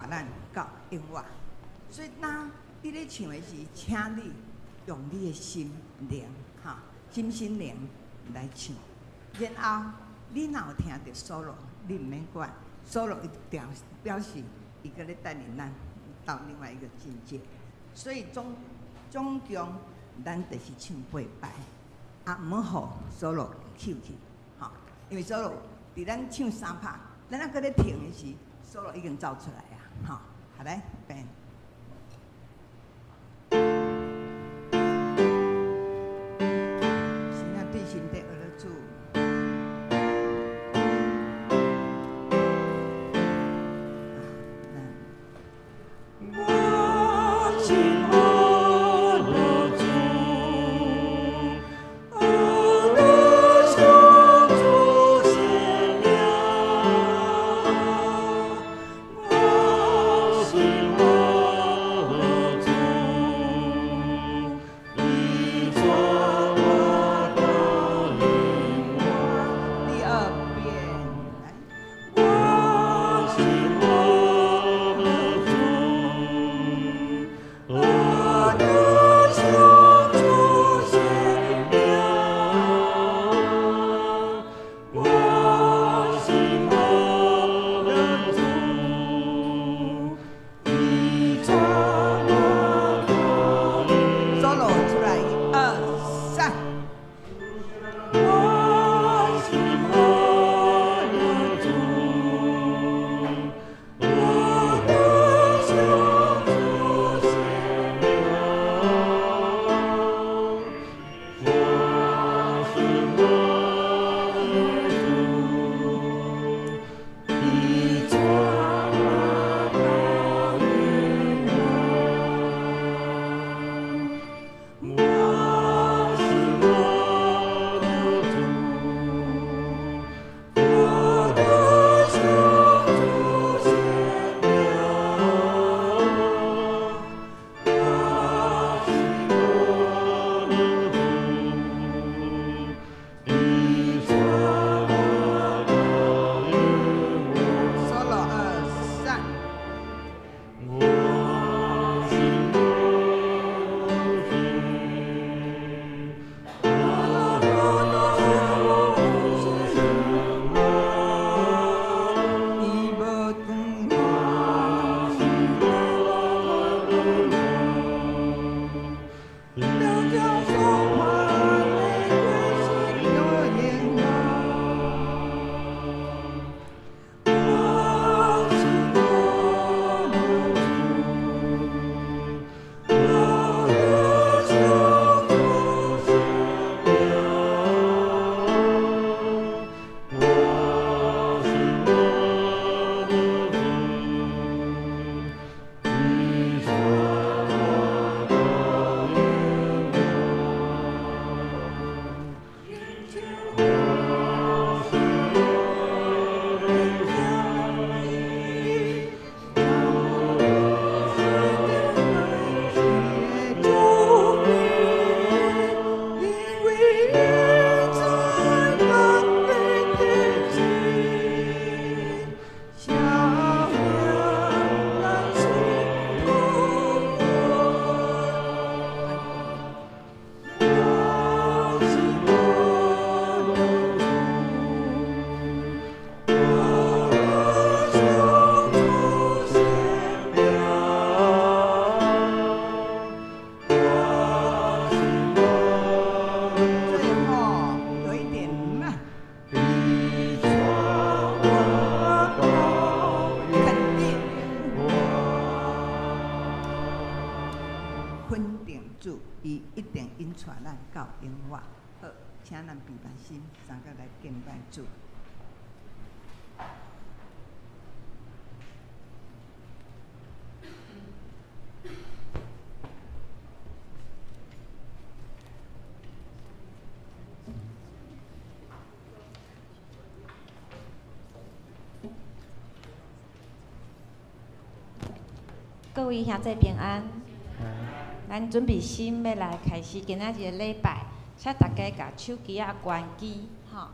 咱到永遠。所以當你咧唱的時，請你用你的心靈，哈，心心靈來唱。然後你若有聽著 solo，你毋免管，solo 伊表示伊閣咧帶領咱到另外一個境界。所以總共，咱就是唱八擺，啊，毋好予 solo 抾去，吼，因為 solo 佇咱唱三拍，咱猶閣咧停的時，solo 已經走出來啊，吼，好來，變。是咱對心底阿樂主。我心阿樂主，阿樂向主獻了。我心阿樂主，你作我導引我。第二遍，來。我心阿樂主，阿樂向主獻了。我心阿樂主，你作我導引 solo 出來，一二三。我心阿樂主，阿樂向主獻了。我心阿樂主，你作我導引我。我心阿樂主，阿樂向主獻了。我心阿樂主，你作我導引我。 solo 二三。我心阿樂主，阿樂向主獻了。伊無斷我心阿樂主，都將所盼的決心都應我。我心阿樂主，阿樂向主獻了。我心阿樂主，你作我導引我。我心阿樂主，阿樂向主獻因為你在咱的天際，笑臉咱心痛。我心阿樂主，阿樂向主獻了。我心阿樂最後有一點慢，你作我導肯引定我。肯定主，伊一定引帶咱到永遠。好，請咱閉目心，三個來敬拜主。各位兄弟平安，咱準備心欲來開始今仔日的禮拜，請大家共手機仔關機，吼。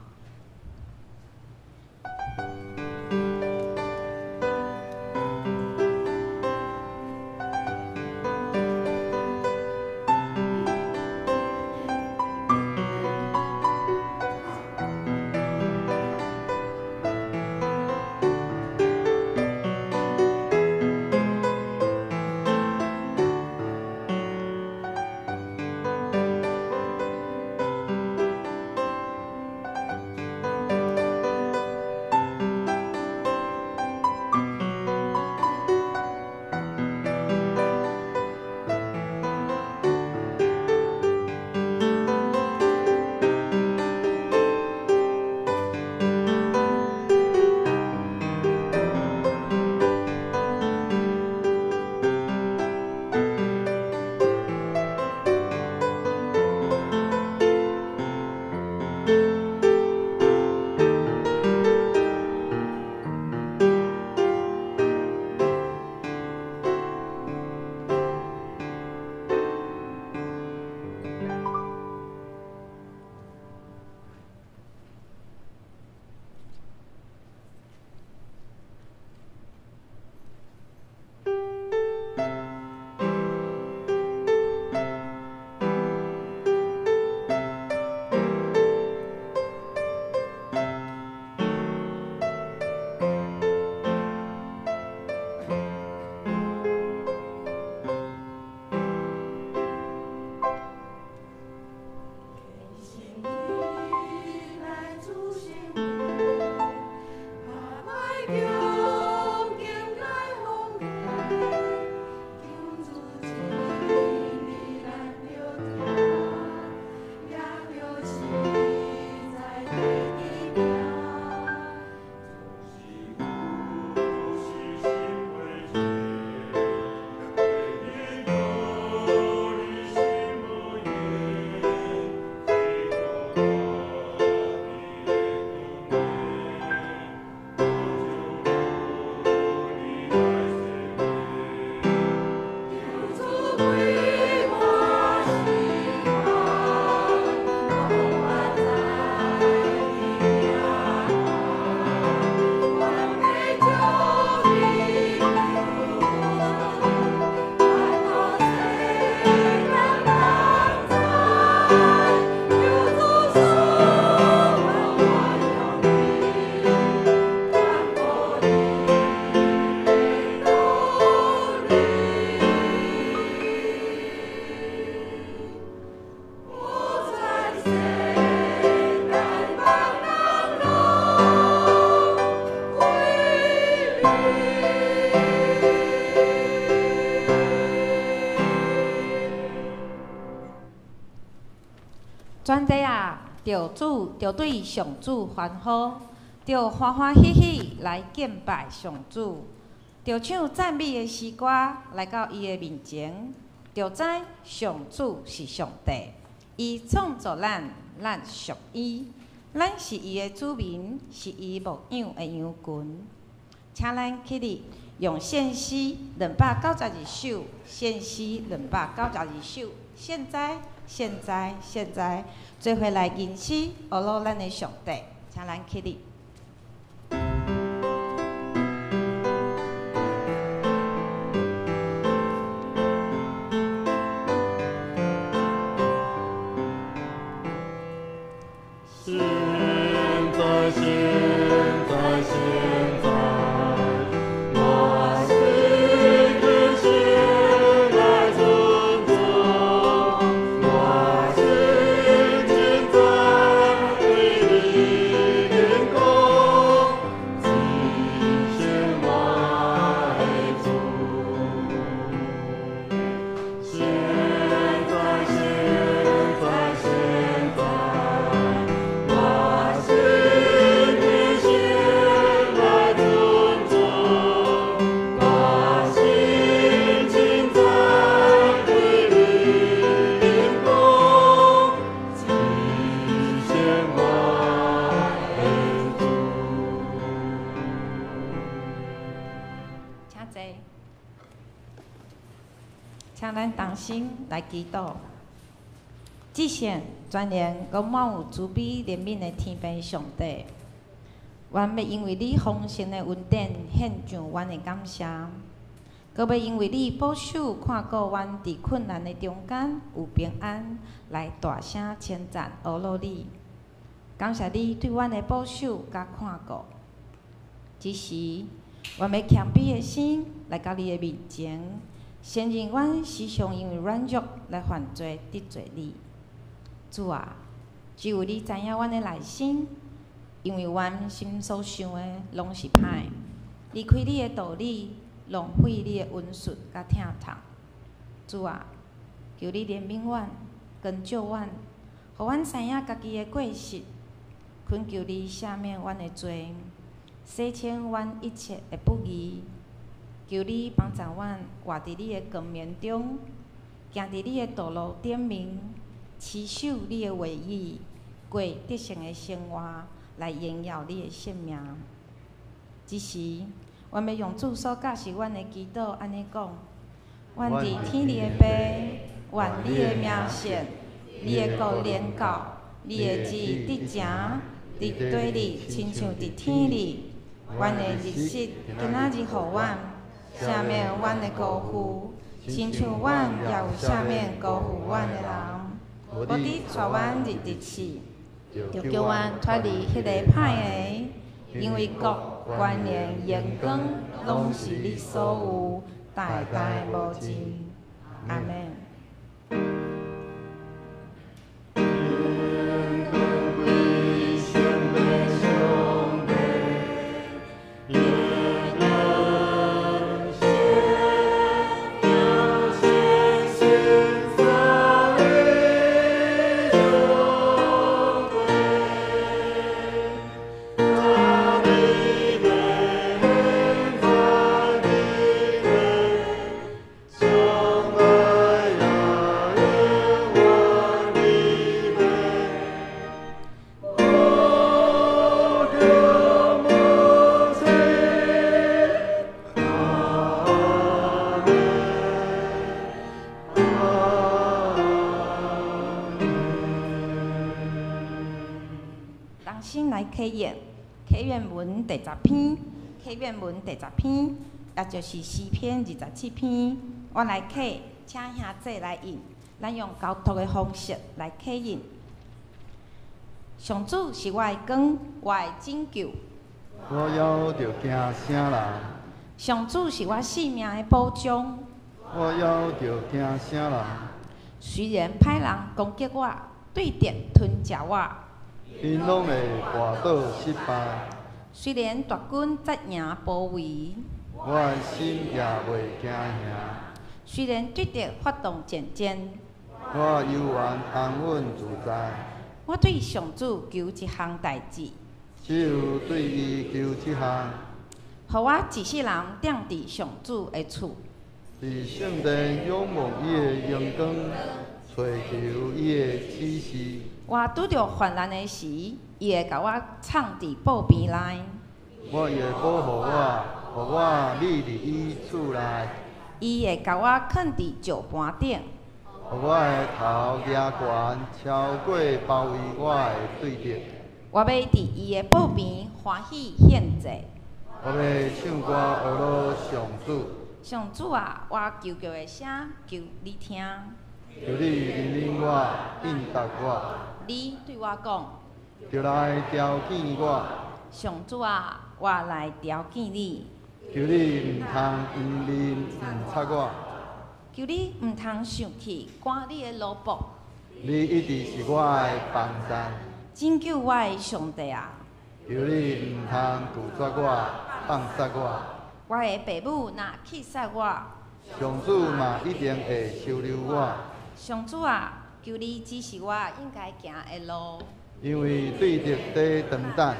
全地啊，著主著對上主歡呼，著歡歡喜喜來敬拜上主，著唱讚美的詩歌來到伊的面前，著知上主是上帝，伊創造咱，咱屬伊，咱是伊的子民，是伊牧養的羊群。請咱起立，用獻詩292首，獻詩292首。現在，現在，現在，做伙來吟詩，阿羅咱的上帝，請咱起立。現在，現在，現在，我心懇切來尊崇，我心稱讚為你榮光，至聖我的主。現在，現在，現在，我心懇切來尊崇，我心稱讚為你榮光，至聖我的主。請坐。請咱同心來祈禱。至聖全能、閣滿有慈悲憐憫的天父上帝，阮欲因為你豐盛的恩典獻上阮的感謝，閣欲因為你保守看顧阮佇困難的中間有平安，來大聲稱讚阿羅你。感謝你對阮的保守佮看顧。這時，阮欲謙卑的心來到你的面前，承認阮時常因為軟弱來犯罪得罪你。主啊，只有你知影阮的內心，因為阮心所想的攏是歹，離開你的道理，浪費你的恩賜佮疼痛。主啊，求你憐憫阮，光照阮，予阮知影家己的過失，懇求你赦免阮的罪，洗清阮一切的不義。求你幫助阮活佇你的光明中，行佇你的道路頂面，持守你的話語，過得勝的生活，來榮耀你的聖名。這時，阮欲用主所教示阮的祈禱，按呢講：阮佇天裡的父，願你的名聖，你的國臨到，你的旨意得成，佇地裡親像佇天裡。阮的日食今仔日予阮，赦免阮的辜負，親像阮也有赦免辜負阮的人。無得帶阮入敵試，著叫阮脫離彼個歹的，因為國、權能、榮光，攏是你所有，代代無盡。阿們。天光歸聖的上帝，應當宣揚全心在的上帝，他的殿在地内，将來也永遠的美。我的母親，阿們，阿們。同心來啟願，啟願文第十篇，啟願文第十篇，也就是詩篇27篇。我來啟，請兄弟來應。咱用交託的方式來啟應。上主是我的光，我的拯救。我猶著驚啥人？上主是我性命的保障。我猶著驚啥人？雖然歹人攻擊我，對敵吞食我，𪜶攏會跋倒失敗，雖然大軍紮營包圍，我的心也袂驚嚇。雖然對敵發動戰爭，我我猶原安穩自在。我對上主求一項代誌，只有對伊求這項，予我一世人踮佇上主的厝。佇聖殿仰望伊的榮光，揣求伊的指示。我拄著患難的時，伊會共我藏佇寶瓶內。我伊會保護我，予我覕佇伊厝內。伊會共我囥佇石盤頂。予我的頭舉懸，超過包圍我的對敵。我欲佇伊的寶邊歡喜獻祭。我欲唱歌呵咾上主。上主啊，我求告的聲，求你聽。求你憐憫我，應答我。你對我講，著來調見我。上主啊，我來調見你。求你毋通掩面毋插我。求你毋通生氣，關你的奴僕。你一直是我的幫贊。拯救我的上帝啊！求你毋通拒絕我，放殺我。我的爸母若棄殺我，上主嘛一定會收留我。上主啊，求你指示我應該行的路。因為對敵佇長等，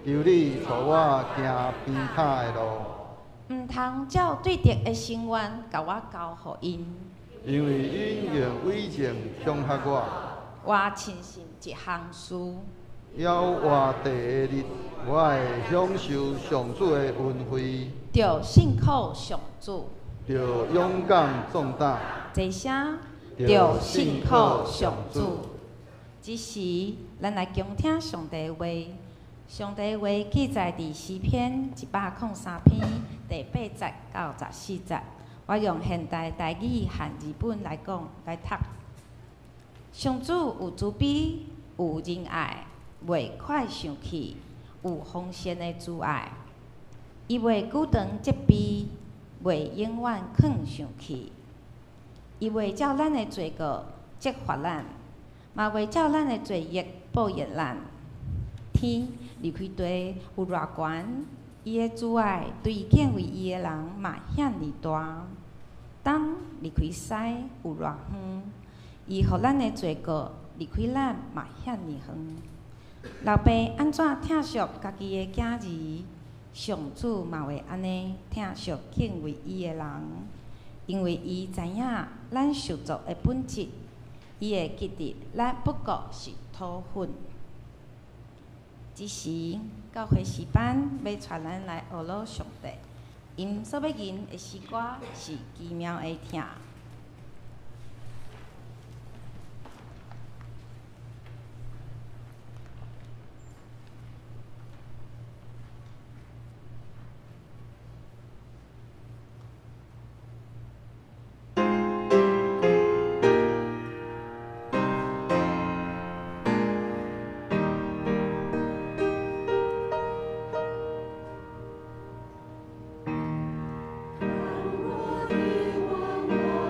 求你帶我行平坦的路。毋通照對敵的心願，共我交予𪜶。因為𪜶用偽證恐嚇我。我深信一項事。猶活第的日，我會享受上主的恩惠。著信靠上主。著勇敢壯膽。齊聲。著信靠上主。這時，咱來恭聽上帝話。上帝話記載佇詩篇103篇第八節到14節。我用現代台語漢字本來講來讀。上主有慈悲，有仁愛，袂快生氣，有豐盛的慈愛。伊袂久長責備，袂永遠囥生氣。伊袂照咱的罪過責罰咱，嘛袂照咱的罪孽報應咱。天離開地有偌懸，伊的慈愛對敬畏伊的人嘛遐爾大。東離開西有偌遠，伊予咱的罪過離開咱嘛遐爾遠。老爸按怎疼惜家己的囝兒，上主嘛會按呢疼惜敬畏伊的人，因為伊知影咱受造的本質，伊會記得咱不過是土粉。這時，教會詩班欲帶咱來呵咾上帝，𪜶所欲吟的詩歌是奇妙的疼。我的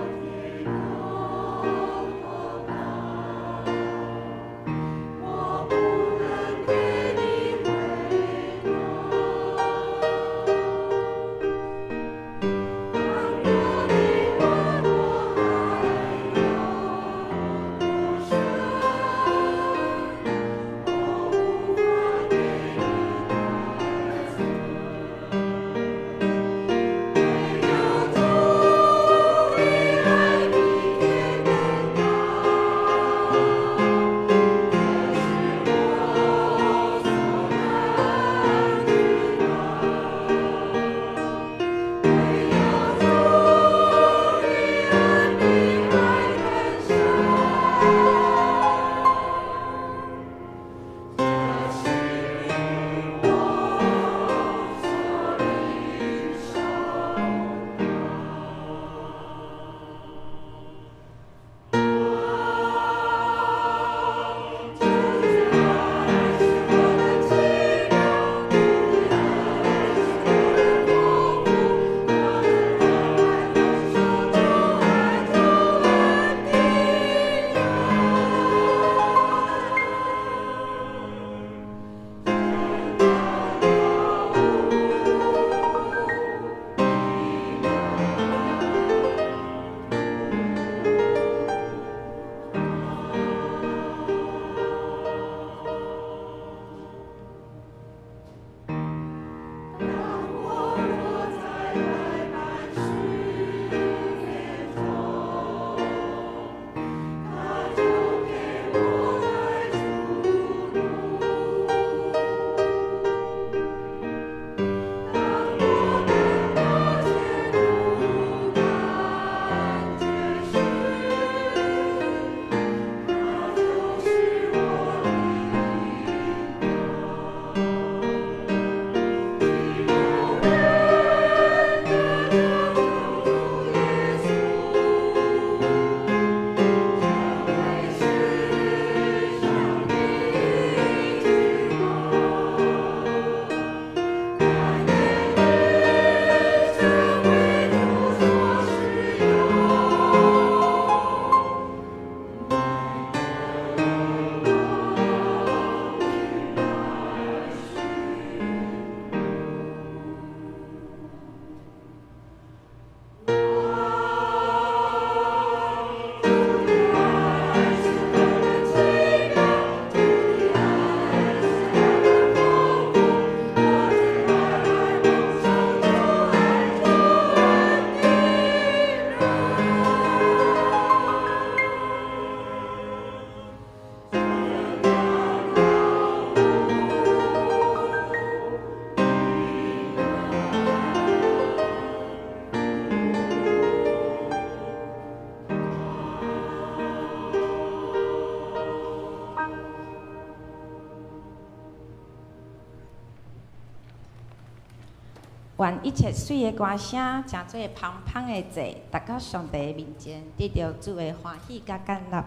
願一切媠的歌聲，成做芳芳的祭，達到上帝的面前，得著主的歡喜佮悅納。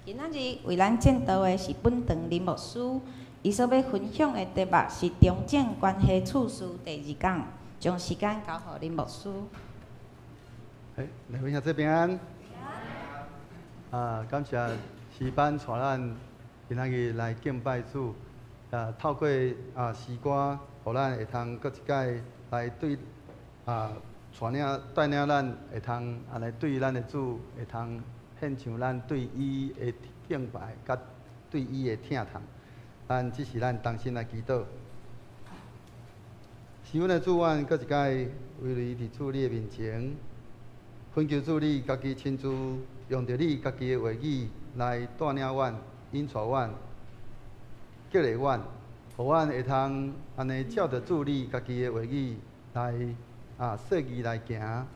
今仔日為咱證道的是本堂林牧師，伊所欲分享的題目是重整關係次序第二講，將時間交予林牧師。哎，兩位兄弟平安。啊，感謝詩班帶咱今仔日來敬拜主。啊，透過詩歌，予咱會通閣一擺來對帶領咱會通按呢對咱的主會通獻上咱對伊的敬拜，佮對伊的疼痛。咱這是咱同心來祈禱。是阮的主，阮閣一擺跪佇主你的面前，懇求主你家己親自用著你家己的話語來帶領阮、引帶阮、激勵阮，予阮會通按呢照著主你家己的話語來細膩來行，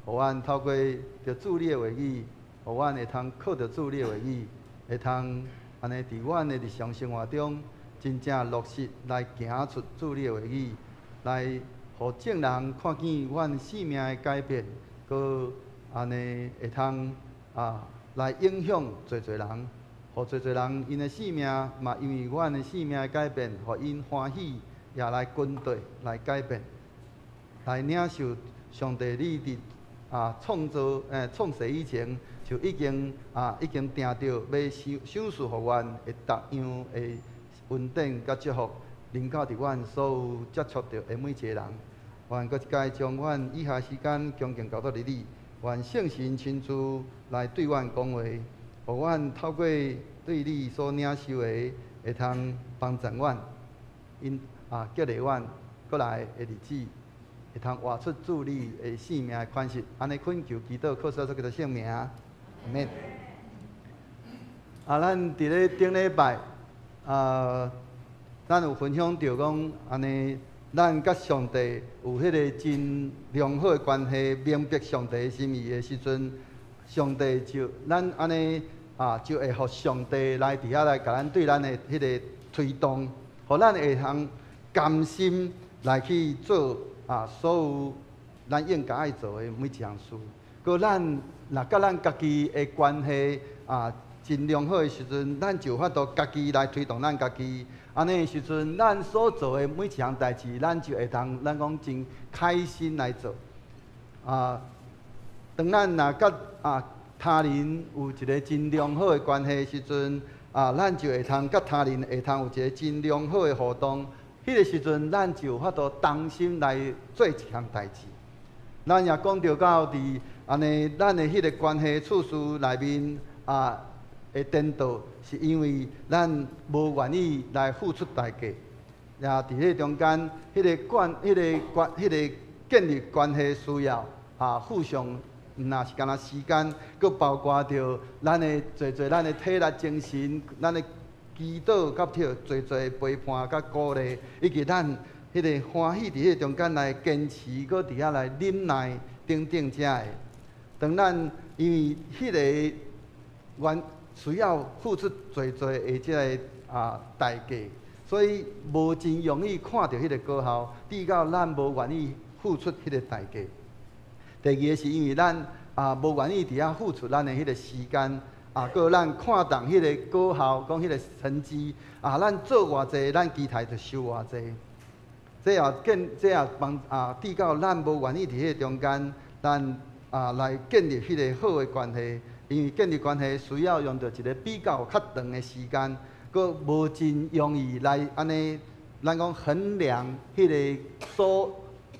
予阮透過著主你的話語，予阮會通靠著主你的話語，會通按呢佇阮的日常生活中，真正落實來行出主你的話語，來予眾人看見阮生命的改變，閣按呢會通來影響濟濟人，予濟濟人𪜶的生命嘛，因為阮的生命的改變，予𪜶歡喜，也來跟綴來改變，來領受上帝你佇創造創世以前就已經定著欲賞賞賜予阮的逐樣的恩典佮祝福，臨到佇阮所有接觸著的每一個人。願閣一擺將阮以下時間恭敬交託予你，願聖神親自來對阮講話，予阮透過對你所領受的，會通幫助阮，𪜶激勵阮閣來的日子，會通活出主你的生命的款式。按呢懇求祈禱，靠主耶穌基督聖名，阿們。咱佇咧頂禮拜，咱有分享著講，按呢，咱佮上帝有彼个真良好的關係，明白上帝的心意的時陣，上帝就咱按呢就會予上帝來佇遐來共咱對咱的彼个推動，予咱會通甘心來去做所有咱應該愛做的每一項事。閣咱若佮咱家己的關係真良好的時陣，咱就有法度家己來推動咱家己。按呢時陣，咱所做的每一項代誌，咱就會通咱講真開心來做。當咱若佮他人有一个真良好的關係的時陣，咱就會通佮他人會通有一个真良好的互動。彼个時陣，咱就有法度同心來做一項代誌。咱也講著到佇按呢，咱的彼个關係次序內面會顛倒，是因為咱無願意來付出代價，也佇彼中間，彼个關、彼个關、彼个建立關係需要互相，毋若是干焦時間，閣包括著咱的濟濟咱的體力、精神，咱的祈禱，佮著濟濟陪伴佮鼓勵，以及咱彼個歡喜佇彼個中間來堅持，閣佇遐來忍耐等等遮的。當咱因為彼个原需要付出濟濟的這个代價，所以無真容易看著彼个果效，直到咱無願意付出彼個代價。第二个是因為咱無願意佇遐付出咱的彼个時間，閣咱看重彼个果效，講彼个成績，咱做偌濟，咱期待就收偌濟。這也建，這也幫直到咱無願意佇彼個中間，咱來建立彼个好的關係。因為建立關係需要用著一个比較較長的時間，閣無真容易來按呢，咱講衡量彼个所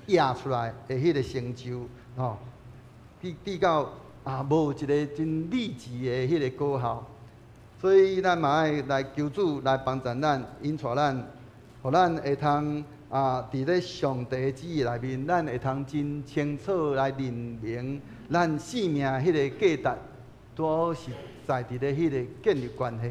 掖出來的彼个成就，吼，直到無一个真理智的彼个果效，所以咱嘛愛來求主來幫助咱，引帶咱，予咱會通佇咧上帝的旨意內面，咱會通真清楚來認明咱生命彼个價值。拄好是在佇咧彼个建立關係，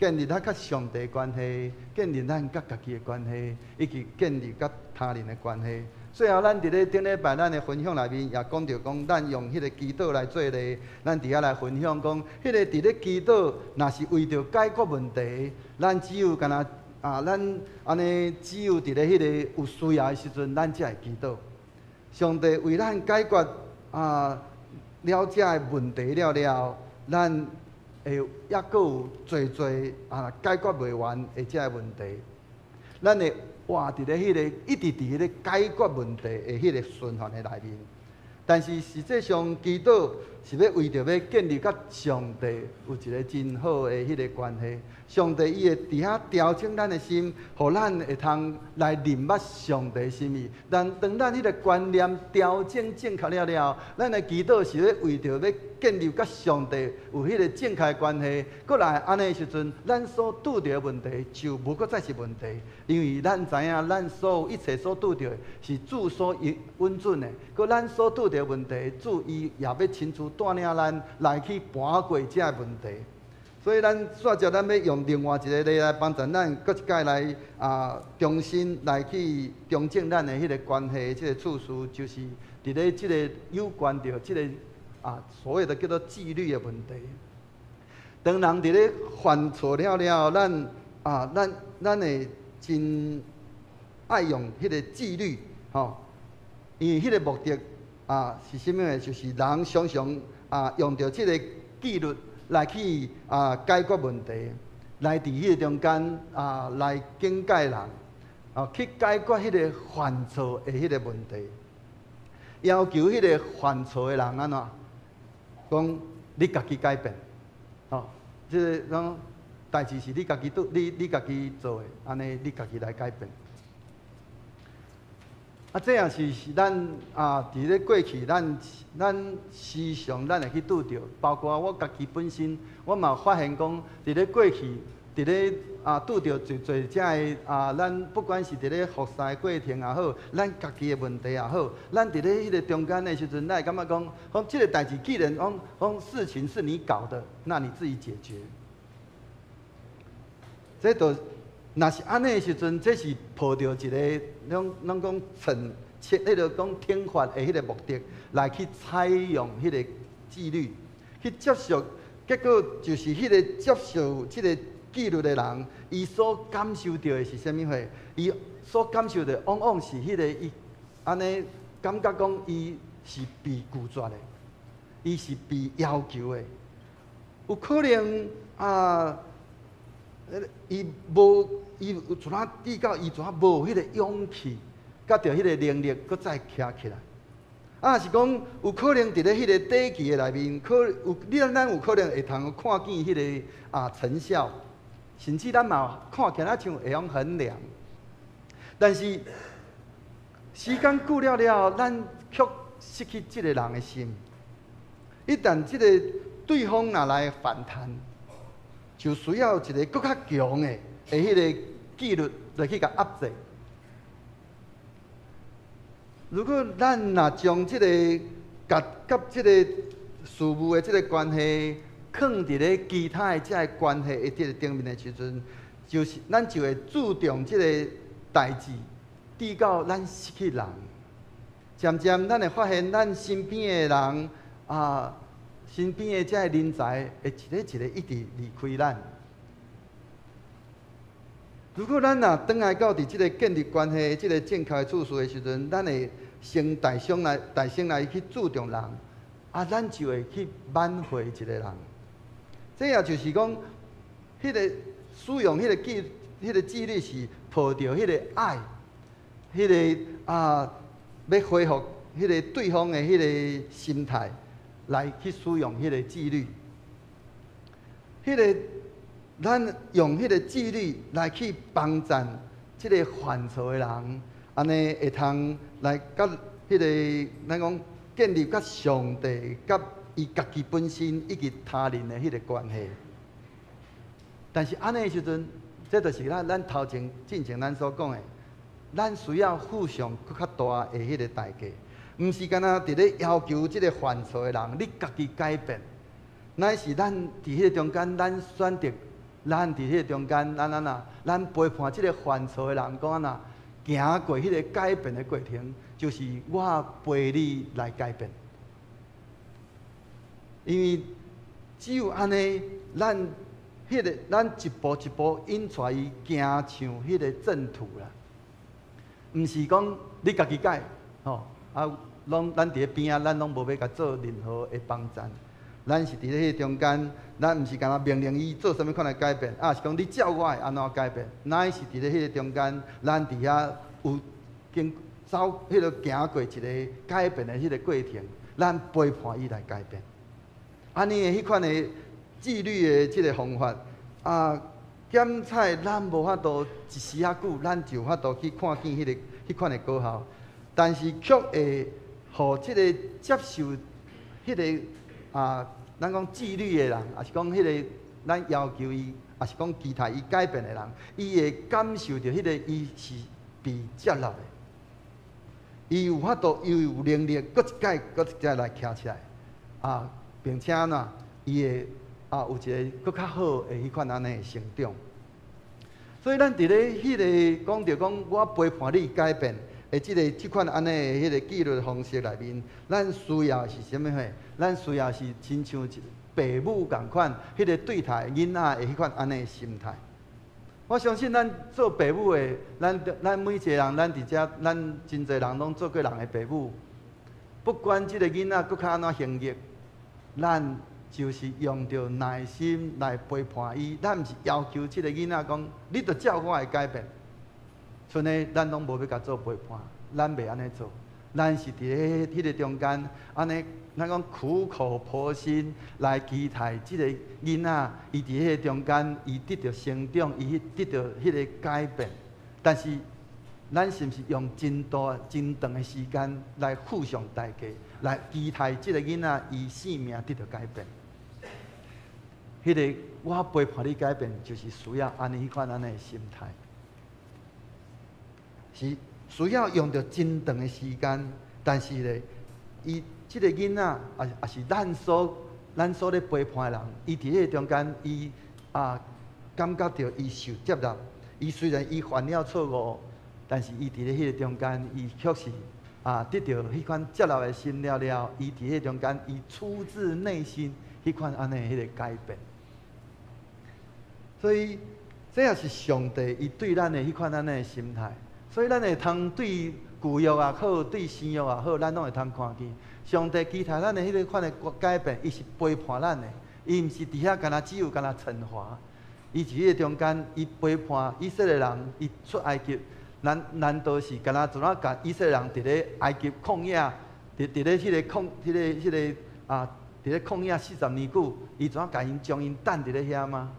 建立咱佮上帝關係，建立咱佮家己的關係，以及建立佮他人的關係。最後，咱佇咧頂禮拜咱的分享內面也講著講，咱用彼个祈禱來做例，咱佇遐來分享講，彼个佇咧祈禱，若是為著解決問題，咱只有干焦咱按呢，只有佇咧彼个有需要的時陣，咱才會祈禱。上帝為咱解決了這个問題了了，咱會猶閣有濟濟解決袂完的這个問題。咱會活佇咧彼個一直佇彼個解決問題的彼個循環的內面。但是實際上，祈禱是欲為著欲建立佮上帝有一個真好的彼個關係。上帝伊會佇遐調整咱的心，予咱會通來認捌上帝心意。但當咱彼個觀念調整正確了了，咱的祈禱是欲為著欲建立佮上帝有彼個正確的關係。閣來按呢時陣，咱所拄著的問題就無閣再是問題，因為咱知影咱所有一切所拄著的是主所允准的。閣咱所拄著的問題，主伊也欲親自帶領咱來去跋過這个問題。所以咱煞接咱欲用另外一個例來幫助咱，閣一擺來重新來去重整咱的彼個關係，這個次序就是佇咧這個有關著這個所謂的叫做紀律的問題。當人佇咧犯錯了了，咱會真愛用彼個紀律，吼，因為彼個目的是啥物？就是人常常用著這個紀律來去解決問題，來佇彼個中間來警戒人，去解決彼個犯錯的彼個問題，要求彼個犯錯的人按怎講，你家己改變，吼，這个講代誌是你家己做，你家己做的，按呢你家己來改變。這也是咱佇咧過去，咱時常咱會去拄著，包括我家己本身，我嘛發現講，佇咧過去，佇咧拄著濟濟這个咱不管是佇咧服侍的過程也好，咱家己的問題也好，咱佇咧彼個中間的時陣，咱會感覺講，講這個代誌既然講講事情是你搞的，那你自己解決。這就若是按呢的時陣，這是抱著一个攏講懲迄个講懲罰的彼个目的來去採用彼個紀律，去接受，結果就是彼個接受這個紀律的人，伊所感受著的是啥物貨？伊所感受的往往是彼個伊按呢感覺講伊是被拒絕的，伊是被要求的，有可能啊。伊無，伊有陣仔比較，伊陣仔無彼個勇氣，佮著彼個能力，閣再徛起來。啊，是講有可能佇咧彼個短期的內面，可有你咱有可能會通看見彼個成效，甚至咱嘛看起來像會用衡量。但是時間久了了，咱卻失去這個人的心。一旦這個對方若來反彈，就需要一个閣較強的彼个紀律來去共壓制。如果咱若將這个佮佮這個事物的這个關係囥佇咧其他的這个關係的這个頂面的時陣，就是咱就會注重這个代誌，直到咱失去人。漸漸咱會發現，咱身邊的人啊，身邊的這个人才會一个一個一直離開咱。如果咱若轉來到佇這个建立關係、這个正確的次序的時陣，咱會先大聲來、大聲來去注重人，咱就會去挽回一個人。這也就是講，彼個使用彼個紀律是抱著彼個愛，彼個欲恢復彼個對方的彼個心態來去使用彼個紀律。彼个咱用彼個紀律來去幫贊這个犯錯的人，按呢會通來佮彼个咱講建立佮上帝、佮伊家己本身以及他人的彼个關係。但是按呢的時陣，這就是咱頭前進前咱所講的，咱需要付上閣較大的彼个代價，毋是干焦佇咧要求這个犯錯的人，你家己改變，乃是咱佇彼個中間，咱選擇，咱佇彼個中間，咱按怎，咱陪伴這个犯錯的人，講按怎，行過彼个改變的過程，就是我陪你來改變。因為只有按呢，咱一步一步引帶伊行向彼个正途啦。毋是講你家己改，吼，啊，攏咱佇咧邊仔，咱攏無欲共做任何的幫贊。咱是佇咧彼個中間，咱毋是干焦命令伊做啥物款的改變，抑是講你照我的按怎改變，乃是佇咧彼個中間，咱佇遐有經走彼個行過一個改變的彼個過程，咱陪伴伊來改變。按呢的彼款的紀律的這个方法，啊，檢採咱無法度一時仔久，咱就有法度去看見彼款的果效，但是卻會予這个接受彼个啊，咱講紀律的人，抑是講彼个咱要求伊，抑是講期待伊改變的人，伊會感受著彼个伊是被接納的，伊有法度，伊有能力，閣一擺、閣一擺來徛起來，啊，並且按怎，伊會啊有一个閣較好的彼款按呢的成長。所以咱佇咧彼个講著講，我陪伴你改變的這个這款按呢的彼个紀律方式內面，咱需要的是啥物貨？咱需要是親像一爸母仝款，彼个對待囡仔的彼款按呢的心態。我相信咱做爸母的，咱每一个人，咱佇遮，咱真濟人攏做過人的爸母。不管這个囡仔閣較按怎行逆，咱就是用著耐心來陪伴伊。咱毋是要求這个囡仔講，你著照我的改變。賰呢，咱攏無欲共做陪伴，咱袂按呢做。咱是佇咧彼个中間，按呢，咱講苦口婆心來期待這个囡仔，伊佇彼個中間，伊得著成長，伊得著彼个改變。但是，咱是毋是用真大、真長的時間來付上代價，來期待這个囡仔伊性命得著改變？彼个我陪伴你改變，就是需要按呢彼款按呢的心態，是需要用著真長的時間，但是咧，伊這个囡仔，抑是咱所咧陪伴的人，伊佇彼个中間，伊啊感覺著伊受接納。伊雖然伊犯了錯誤，但是伊佇咧彼個中間，伊卻是啊得著彼款接納的心了了，伊佇彼个中間，伊出自內心彼款按呢彼个改變。所以這也是上帝伊對咱的彼款按呢的心態。所以咱會通對舊約也好，對新約也好，咱攏會通看見上帝期待咱的彼个款的改變，伊是陪伴咱的，伊毋是佇遐干焦只有干焦懲罰。伊佇彼个中間，伊陪伴以色列人，伊出埃及，難道是干焦怎啊共以色列人佇咧埃及曠野，佇咧彼个曠，彼个彼个啊，佇咧曠野40年久，伊怎啊共𪜶將𪜶等佇咧遐嗎？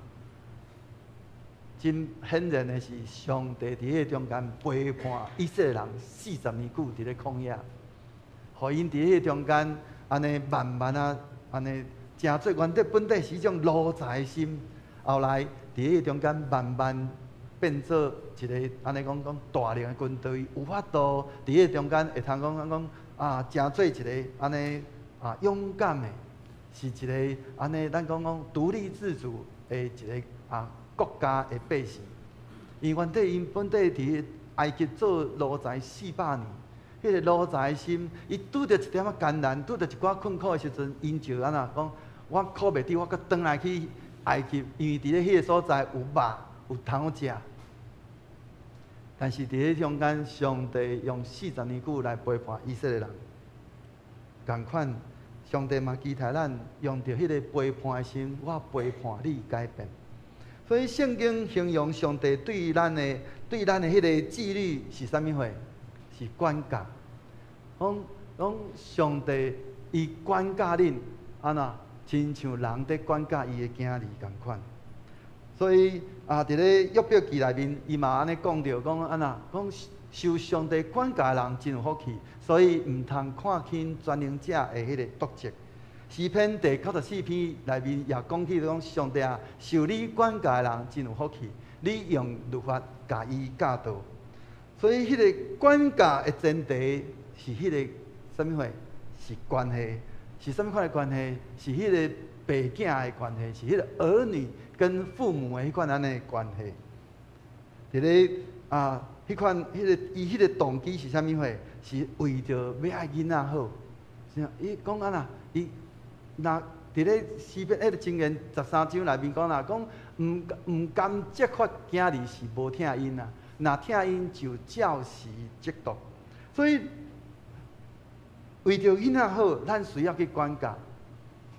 真顯然的是，上帝佇彼个中間陪伴以色列人四十年久佇咧曠野，予𪜶佇彼個中間按呢慢慢啊，按呢成做原底本底是一種奴才的心，後來佇彼個中間慢慢變做一个按呢講講大能的軍隊，有法度佇彼個中間會通講講啊，成做一个按呢啊勇敢的，是一个按呢咱講講獨立自主的一个啊國家的百姓。因為原底𪜶本底佇埃及做奴才400年，彼个奴才的心，伊拄著一點仔艱難，拄著一寡困苦的時陣，𪜶就按怎講？我苦袂抵，我閣轉來去埃及，因為佇咧彼个所在有肉，有通食。但是佇咧中間，上帝用四十年久來陪伴以色列人，仝款，上帝嘛期待咱用著彼个陪伴的心，我陪伴你改變。所以聖經形容上帝對咱的彼個紀律是啥物貨？是管教。講講上帝伊管教恁，按怎親像人佇管教伊的囝兒仝款。所以啊，佇咧約伯記內面，伊嘛按呢講著，講按怎講受上帝管教的人真有福氣，所以毋通看輕全能者的彼个督責。詩篇第94篇內面也講起講，上帝啊，受你管教的人真有福氣，你用律法共伊教導。所以，彼个管教的前提是彼个啥物貨？是關係，是啥物款的關係？是彼个爸囝的關係，是彼个兒女跟父母的彼款按呢的關係。佇咧啊，彼款彼个伊彼個動機是啥物貨？是為著欲愛囡仔好。是伊講按怎？伊若佇咧詩篇彼个箴言13章內面講啦，講毋甘責罰囝兒是無疼𪜶啦，若疼𪜶就照時責毒。所以為著囡仔好，咱需要去管教。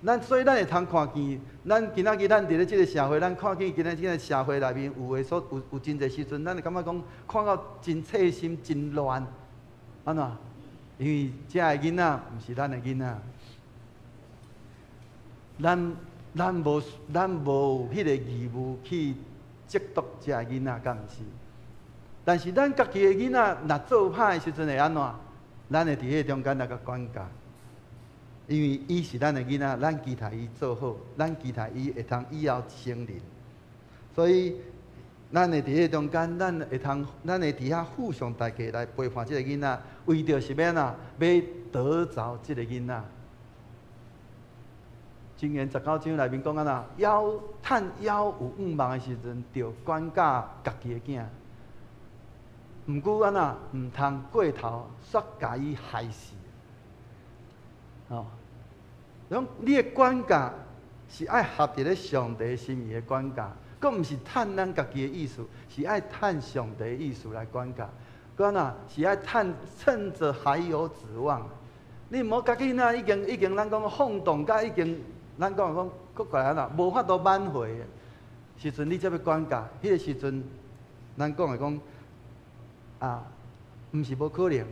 咱所以咱會通看見，咱今仔日咱佇咧這个社會，咱看見今仔這个社會內面有的所有有真濟時陣，咱會感覺講看到真刺心、真亂，按怎？因為這个囡仔毋是咱的囡仔，咱無彼个義務去責督這个囡仔，敢毋是？但是咱家己的囡仔若做歹的時陣會按怎？咱會佇彼个中間來共管教。因為伊是咱的囡仔，咱期待伊做好，咱期待伊會通以後成人。所以，咱會佇彼個中間，咱會通，咱會佇遐付上代價來陪伴這个囡仔，為著是欲按怎？欲得著這个囡仔。箴言19章內面講按怎？猶趁猶有向望的時陣，著管教家己的囝。毋過按怎？毋通過頭，煞共伊害死。哦，講你的管教是愛合佇咧上帝心意的管教，閣毋是趁咱家己的意思，是愛趁上帝的意思來管教。閣按怎？是愛趁著還有指望。你毋好家己若已經咱講放蕩甲已經，咱講講閣過來按怎？無法度挽回的時陣，你才欲管教。彼个時陣，咱講的講啊，毋是無可能。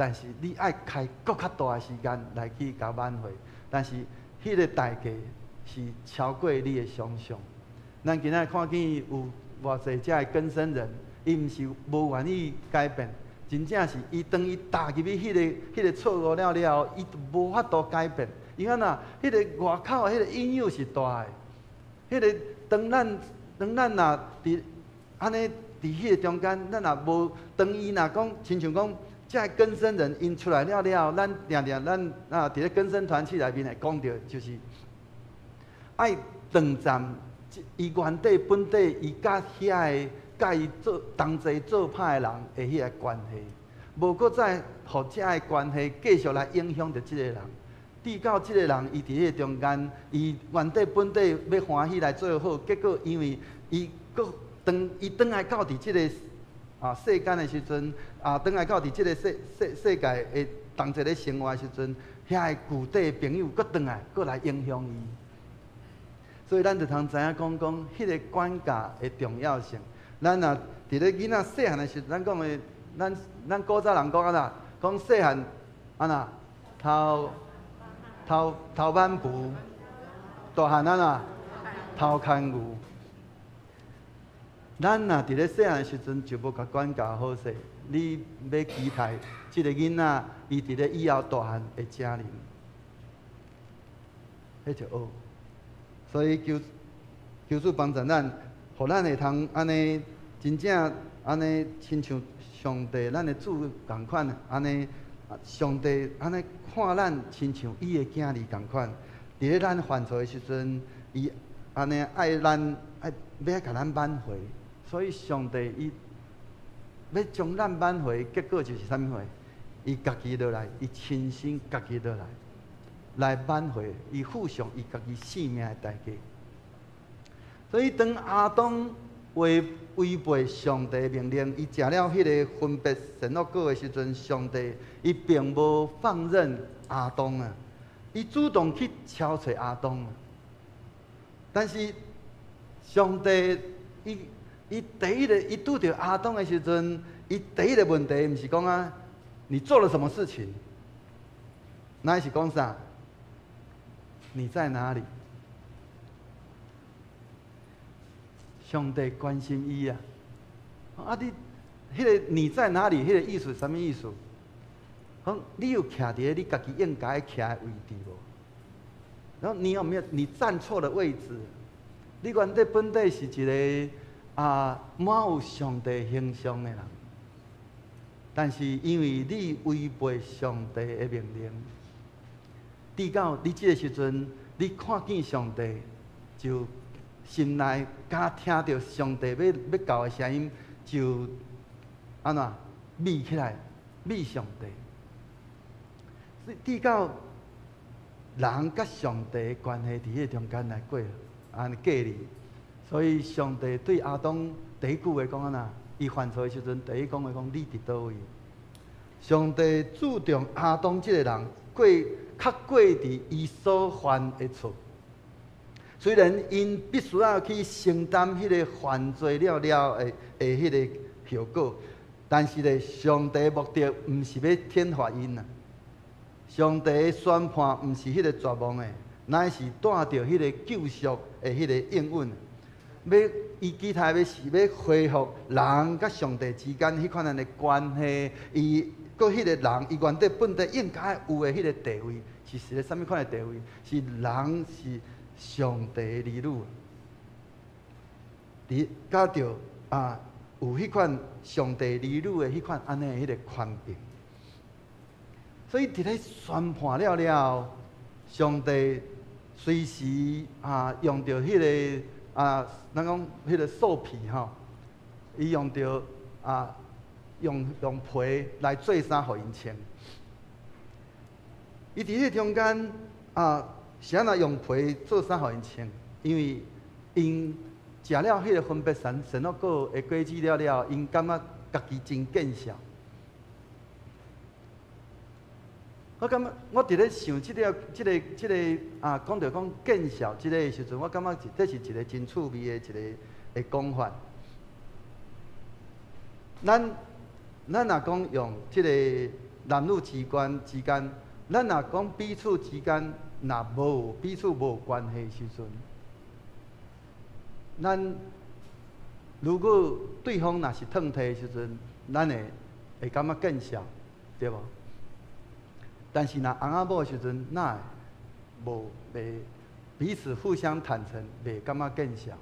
但是你愛開閣較大的時間來去共挽回，但是彼个代價是超過你的想象。咱今仔看見有偌濟遮的更生人，伊毋是無願意改變，真正是伊當伊踏入去彼个錯誤了了後，伊就無法度改變。因為按怎？彼个外口的彼個引誘是大的，彼个當咱若佇按呢佇彼个中間，咱若無當伊若講，親像講。這个更生人𪜶出來了了後，咱定定咱啊，佇咧更生團契內面會講著，就是愛斷絕伊原底本底伊佮遐个佮伊做同齊做歹的人的彼个關係，無閣再予這个關係繼續來影響著這个人，直到這个人伊佇彼个中間，伊原底本底欲歡喜來做好，結果因為伊閣當伊轉來到佇這个啊，世間的時陣，啊，轉來到佇這个世界的同齊咧生活的時陣，遐个舊底朋友閣轉來，閣來影響伊。所以咱就通知影講講，彼个管教的重要性。咱若佇咧囡仔細漢的時陣，咱講的，咱古早人講按怎？講細漢按怎？頭頭頭挽匏，大漢按怎？頭牽牛。咱若佇咧細漢時陣就無共管教好勢，你欲期待這个囡仔伊佇咧以後大漢會成人，彼就學。所以求求主幫助咱，予咱會通按呢真正按呢親像上帝咱的主仝款，按呢上帝按呢看咱親像伊的囝兒仝款。佇咧咱犯錯的時陣，伊按呢愛咱愛欲共咱挽回。所以上帝伊欲將咱挽回，結果就是啥物貨？伊家己落來，伊親身家己落來，來挽回，伊付上伊家己性命的代價。所以當亞當違背上帝的命令，伊食了彼个分別善惡果的時陣，上帝伊並無放任亞當啊，伊主動去敲揣亞當啊。但是上帝伊第一个，伊拄著亞當的時陣，伊第一个問題毋是講啊，你做了什麼事情？乃是講啥？你在哪裡？上帝關心伊啊！啊，你彼个你在哪裡？彼个意思啥物意思？講你有徛佇咧你家己應該徛的位置無？然後你有沒有你站錯了位置？你原底本底是一个啊，滿有上帝形象的人，但是因為你違背上帝的命令，直到你這个時陣，你看見上帝，就心內敢聽著上帝欲教的聲音，就按怎秘起來，秘上帝。所以直到人佮上帝的關係佇彼個中間來過，按呢隔離。所以上帝對亞當第一句話講按怎？伊犯錯的時陣，第一講話講你佇佗位？上帝注重亞當這个人，過較過佇伊所犯的錯。雖然𪜶必須愛去承擔彼个犯罪了了的彼个後果，但是咧，上帝目的毋是欲懲罰𪜶啊。上帝的宣判毋是彼个絕望的，乃是帶著彼个救贖的彼個應允。欲伊期待欲是欲恢復人佮上帝之間彼款的關係，伊閣彼個人，伊原底本底應該有的彼個地位，是一个啥物款的地位？是人是上帝的兒女，佇佮著啊，有彼款上帝兒女的彼款按呢彼个權柄。所以佇咧宣判了了後，上帝隨時啊用著彼个啊，咱講彼个獸皮吼，伊用著啊用皮來做衫予𪜶穿。伊佇彼个中間啊，是按怎用皮做衫予𪜶穿？因為𪜶食了彼个分別善善惡果的果子了了，𪜶感覺家己真見笑。我感覺我佇咧想這个、這个、這个啊，講著講見笑這个時陣，我感覺這是一個真趣味的一個的講法。咱若講用這个男女之間，咱若講彼此之間若無彼此無關係時陣，咱如果對方若是褪退的時陣，咱會感覺見笑，對無？但是若翁仔某的時陣，哪會無袂彼此互相坦誠，袂感覺見笑？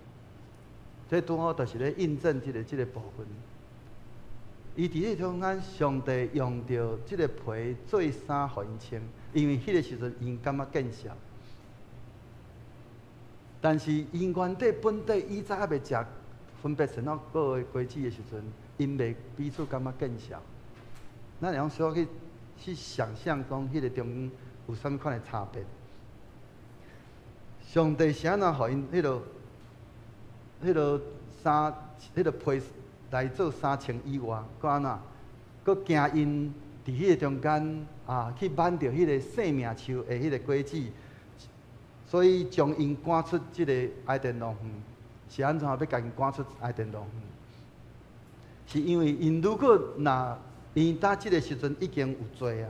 這拄好就是咧印證這个部分。伊佇彼中間，上帝用著這个皮做衫予𪜶穿，因為彼个時陣𪜶感覺見笑。但是𪜶原底本底以早猶未食分別善惡果的果子的時陣，𪜶袂彼此感覺見笑。咱會用小可去想象講，彼个中間有啥物款的差別？上帝是按怎予𪜶彼个衫、彼个皮來做衫穿以外，閣按怎？閣驚𪜶佇彼个中間啊，去挽著彼个生命樹的彼个果子，所以將𪜶趕出這个伊甸樂園。是按怎欲共𪜶趕出伊甸樂園？是因為𪜶如果若𪜶佇這个時陣已經有罪啊！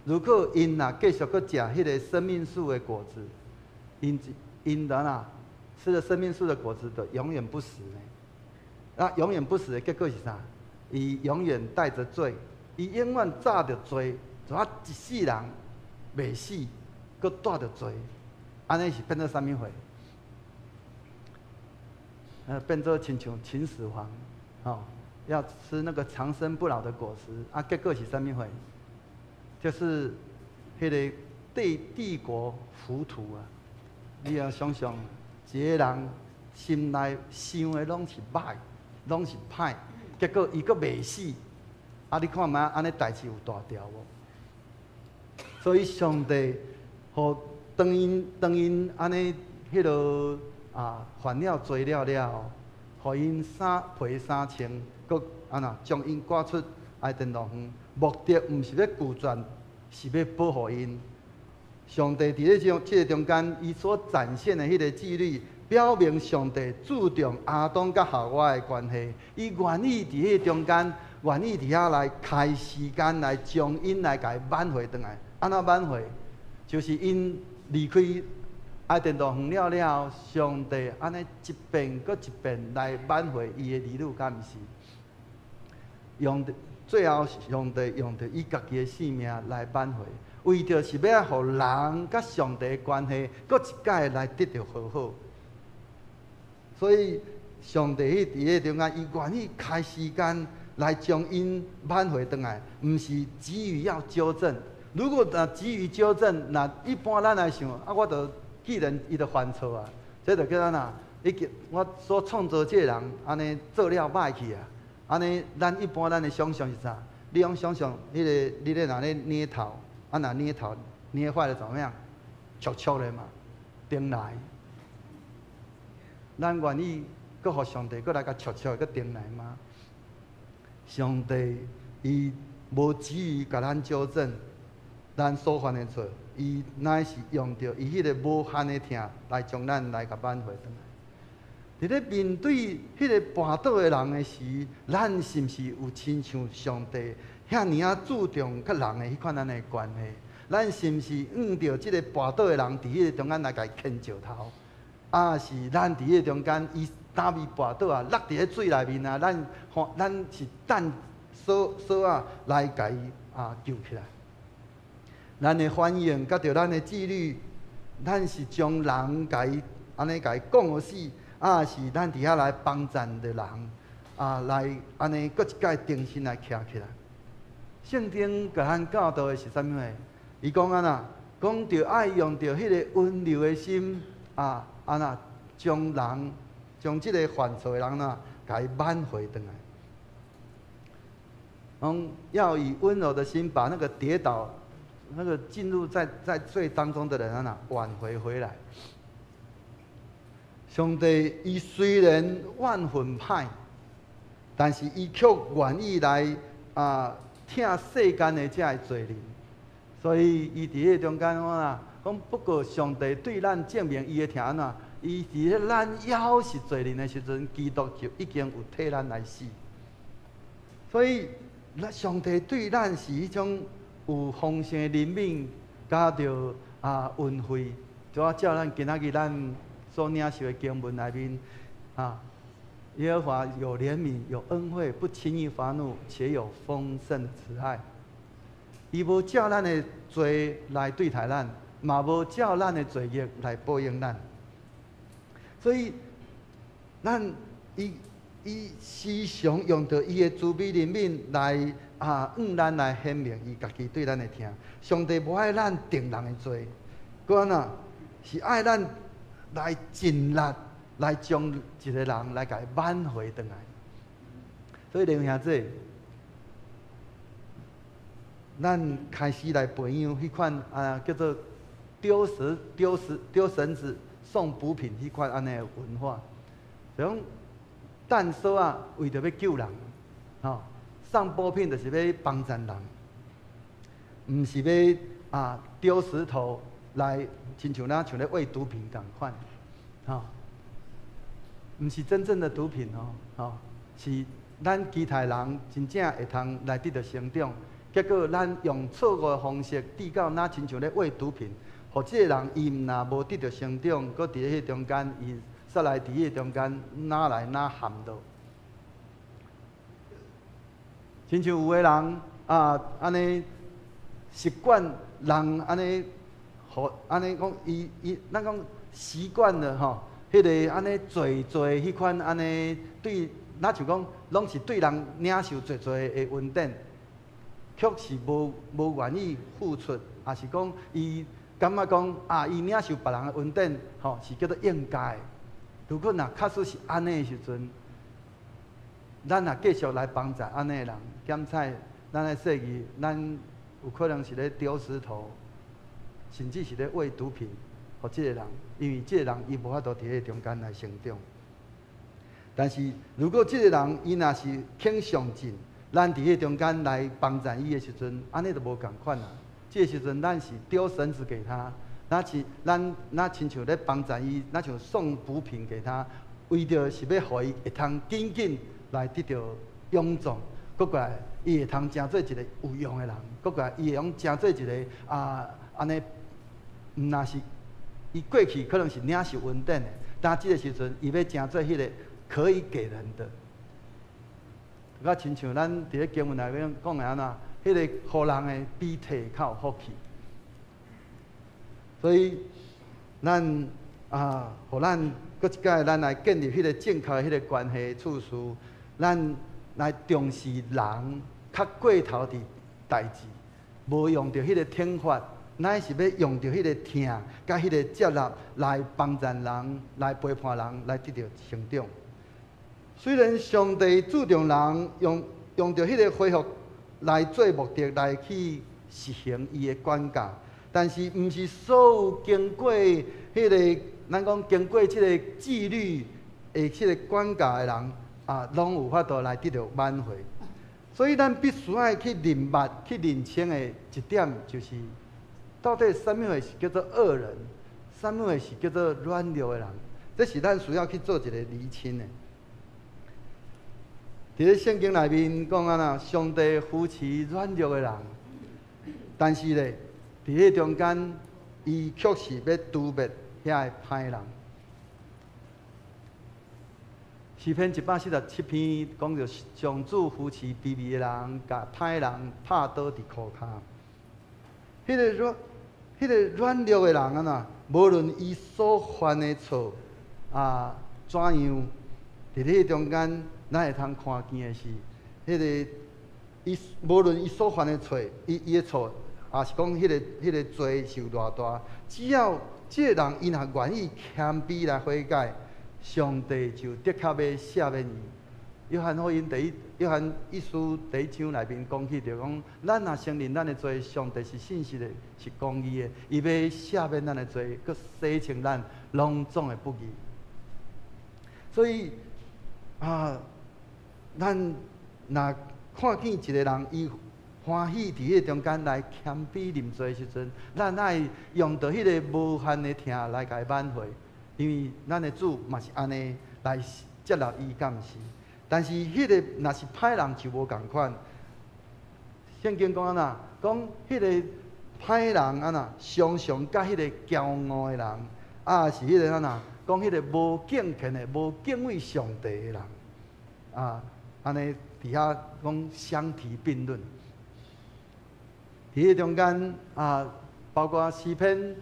如果𪜶若繼續閣食彼個生命樹的果子，𪜶的哪吃了生命樹的果子，就永遠不死呢？那永遠不死的結果是啥？伊永遠帶著罪，伊永遠紮著罪，就啊一世人袂死，閣帶著罪，按呢是變做啥物貨？變做親像秦始皇，吼，要吃那個長生不老的果實，啊，結果是啥物貨？就是彼个帝國糊塗啊！你也想象，一个人心內想的攏是歹，攏是歹，結果伊閣袂死，啊！你看覓按呢代誌有大條無？所以上帝，予當𪜶按呢彼落啊犯了罪了了後，予𪜶衫皮衫穿，閣按怎將𪜶趕出伊甸樂園，目的毋是欲拒絕，是欲保護𪜶。上帝佇咧這個中間，伊所展現的彼个紀律，表明上帝注重亞當佮夏娃的關係，伊願意佇彼個中間，願意佇遐來開時間來將𪜶來共伊挽回轉來。按怎挽回？就是𪜶離開伊甸樂園了了後，上帝按呢一遍閣一遍來挽回伊的兒女，敢毋是？用最後，上帝用著伊家己的性命來挽回，為著是欲愛予人佮上帝的關係，閣一擺來得著和好。所以，上帝佇彼個中間，伊願意開時間來將𪜶挽回轉來，毋是急於要糾正。如果若急於糾正，若一般咱來想，啊，我就既然伊就犯錯啊，這就叫按怎？已經我所創造這个人，按呢做了歹去啊。按呢，咱一般咱的想象是啥？你用想象，彼个你咧若咧捏頭，啊若捏頭捏壞了怎麼樣？戳戳的嘛，重來。咱願意閣予上帝閣來共戳戳，閣重來嗎？上帝伊無急於共咱糾正，咱所犯的錯，伊乃是用著伊彼个無限的疼來將咱來共挽回轉來。佇咧面對彼个跋倒的人的時，咱是毋是有親像上帝遐爾仔注重佮人的彼款按呢關係？咱是毋是向著這个跋倒的人佇彼个中間來共伊牽石頭？抑是咱佇彼个中間，伊膽未跋倒啊，落佇咧水內面啊，咱看咱是等索索仔來共伊救起來。咱的反應佮著咱的紀律，咱是將人共伊按呢共伊講予死，抑是咱佇遐來幫贊著人啊，來按呢閣一擺重新來徛起來。聖經共咱教導的是啥物貨？伊講按怎？講著愛用著彼个溫柔的心啊，按怎將人將這个犯錯的人啊，共伊挽回轉來。講要以溫柔的心，把那個跌倒、那個進入在罪當中的人啊，挽回回來。上帝伊雖然萬分歹，但是伊卻願意來疼世間的這个罪人。所以伊佇彼个中間講啊，講不過上帝對咱證明伊的疼按怎，伊佇咧咱猶是罪人的時陣，基督就已經有替咱來死。所以，咱上帝對咱是彼種有豐盛的憐憫，佮著恩惠，就啊照咱今仔日咱所領受的經文內面啊，耶和華有憐憫，有恩惠，不輕易發怒，且有豐盛的慈愛。伊無照咱的罪來對待咱，嘛無照咱的罪孽來報應咱。所以，咱伊伊時常用著伊的慈悲憐憫來向咱來顯明伊家己對咱的疼。上帝無愛咱定人的罪，閣按怎是愛咱來盡力來將一個人來共伊挽回轉來。所以弟兄姊，咱開始來培養彼款叫做丟石丟石丟繩子送補品彼款按呢的文化，就講擲索仔為著欲救人，吼，送補品就是欲幫贊人，毋是欲丟石頭來親像咱像咧餵毒品仝款，吼，毋是真正的毒品哦，吼，是咱期待人真正會通來得著成長。結果咱用錯誤的方式，致到若親像咧餵毒品，予這个人伊毋若無得著成長，閣佇咧彼中間，伊煞來佇彼个中間，哪來哪陷落。親像有的人啊，按呢習慣人按呢，予按呢講，伊伊咱講習慣了吼，彼个按呢濟濟彼款按呢對，若像講攏是對人領受濟濟的恩典。卻是無無願意付出，抑是講伊感覺講啊，伊領受別人的恩典，吼是叫做應該。如果若確實是按呢的時陣，咱若繼續來幫助按呢的人，檢採咱的說義，咱有可能是咧丟石頭，甚至是咧餵毒品，予這個人，因為這個人伊無法度佇彼中間來成長。但是如果這個人伊若是肯上進，咱佇彼中間來幫贊伊的時陣，按呢就無仝款啊。這個時陣，咱是丟繩子給他，若是咱若親像咧幫贊伊，若像送補品給他，為著是欲予伊會通緊緊來得著勇壯，閣過來伊會通成做一個有用的人，閣過來伊會用成做一個按呢，毋若是伊過去可能是領受恩典的，但這個時陣伊欲成做彼個可以給人的。佮親像咱佇咧經文內面講的按怎，彼个予人的比提較有福氣。所以，咱啊，予咱閣一擺，咱來建立彼个正確的彼个關係次序，咱來重視人較過頭佇代誌，無用著彼个懲罰，乃是欲用著彼个疼，佮彼个接納來幫助人，來陪伴人，來得著成長。雖然上帝注重人用用著彼个恢復來做目的來去實行伊的管教，但是毋是所有經過彼个咱講經過這個紀律的這个管教的人啊，攏有法度來得著挽回。所以咱必須愛去認捌、去認清的一點，就是到底啥物貨是叫做惡人？啥物貨是叫做軟弱的人？這是咱需要去做一个釐清的。佇咧聖經內面講按怎，上帝扶持軟弱的人，但是咧，佇彼中間，伊卻是欲誅滅遐个歹人。詩篇147篇講著上主扶持卑微的人，共歹人拍倒佇塗跤。彼个軟弱的人按怎，無論伊所犯的錯啊怎樣，佇彼中間，咱會通看見的是，彼个伊無論伊所犯的錯，伊的錯，也是講彼个罪是有偌大，只要這個人伊若願意謙卑來悔改，上帝就的確欲赦免伊。約翰福音第一、約翰一書第一章內面講起，就講咱若承認咱的罪，上帝是信實的，是公義的，伊欲赦免咱的罪，閣洗清咱攏總的不義。所以啊，咱若看見一個人，伊歡喜佇彼個中間來謙卑認罪的時陣，咱愛用著彼個無限的疼來共伊挽回，因為咱的主嘛是按呢來接納伊，敢毋是？但是彼個若是歹人就無仝款。聖經講按怎？講彼個歹人按怎，常常佮彼個驕傲的人，啊是彼個按怎？講彼個無敬虔的、無敬畏上帝的人，啊，按呢佇遐講相提並論。佇彼中間啊，包括詩篇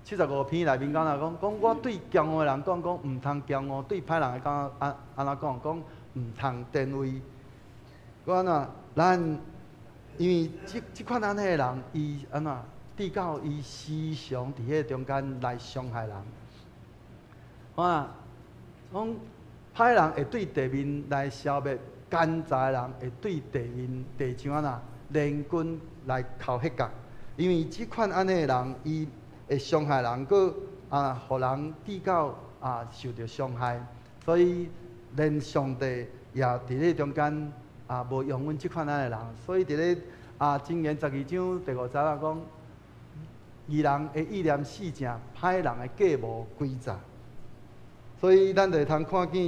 75篇內面講啦，講講我對驕傲的人講講毋通驕傲，對歹人來講按怎講講毋通典威。講按怎？咱因為這款按呢的人，伊按怎？至到伊時常佇彼個中間來傷害人。看，講歹人會對地面來消滅，奸詐的人會對地面地上按怎連根來抠彼角。因為這款按呢的人，伊會傷害人，閣啊，予人至到啊受著傷害，所以連上帝也佇咧中間啊無容忍這款按呢的人。所以佇咧啊箴言12章第5節啊講，義人的意念四正，歹人的計謀詭詐。所以咱就會通看見，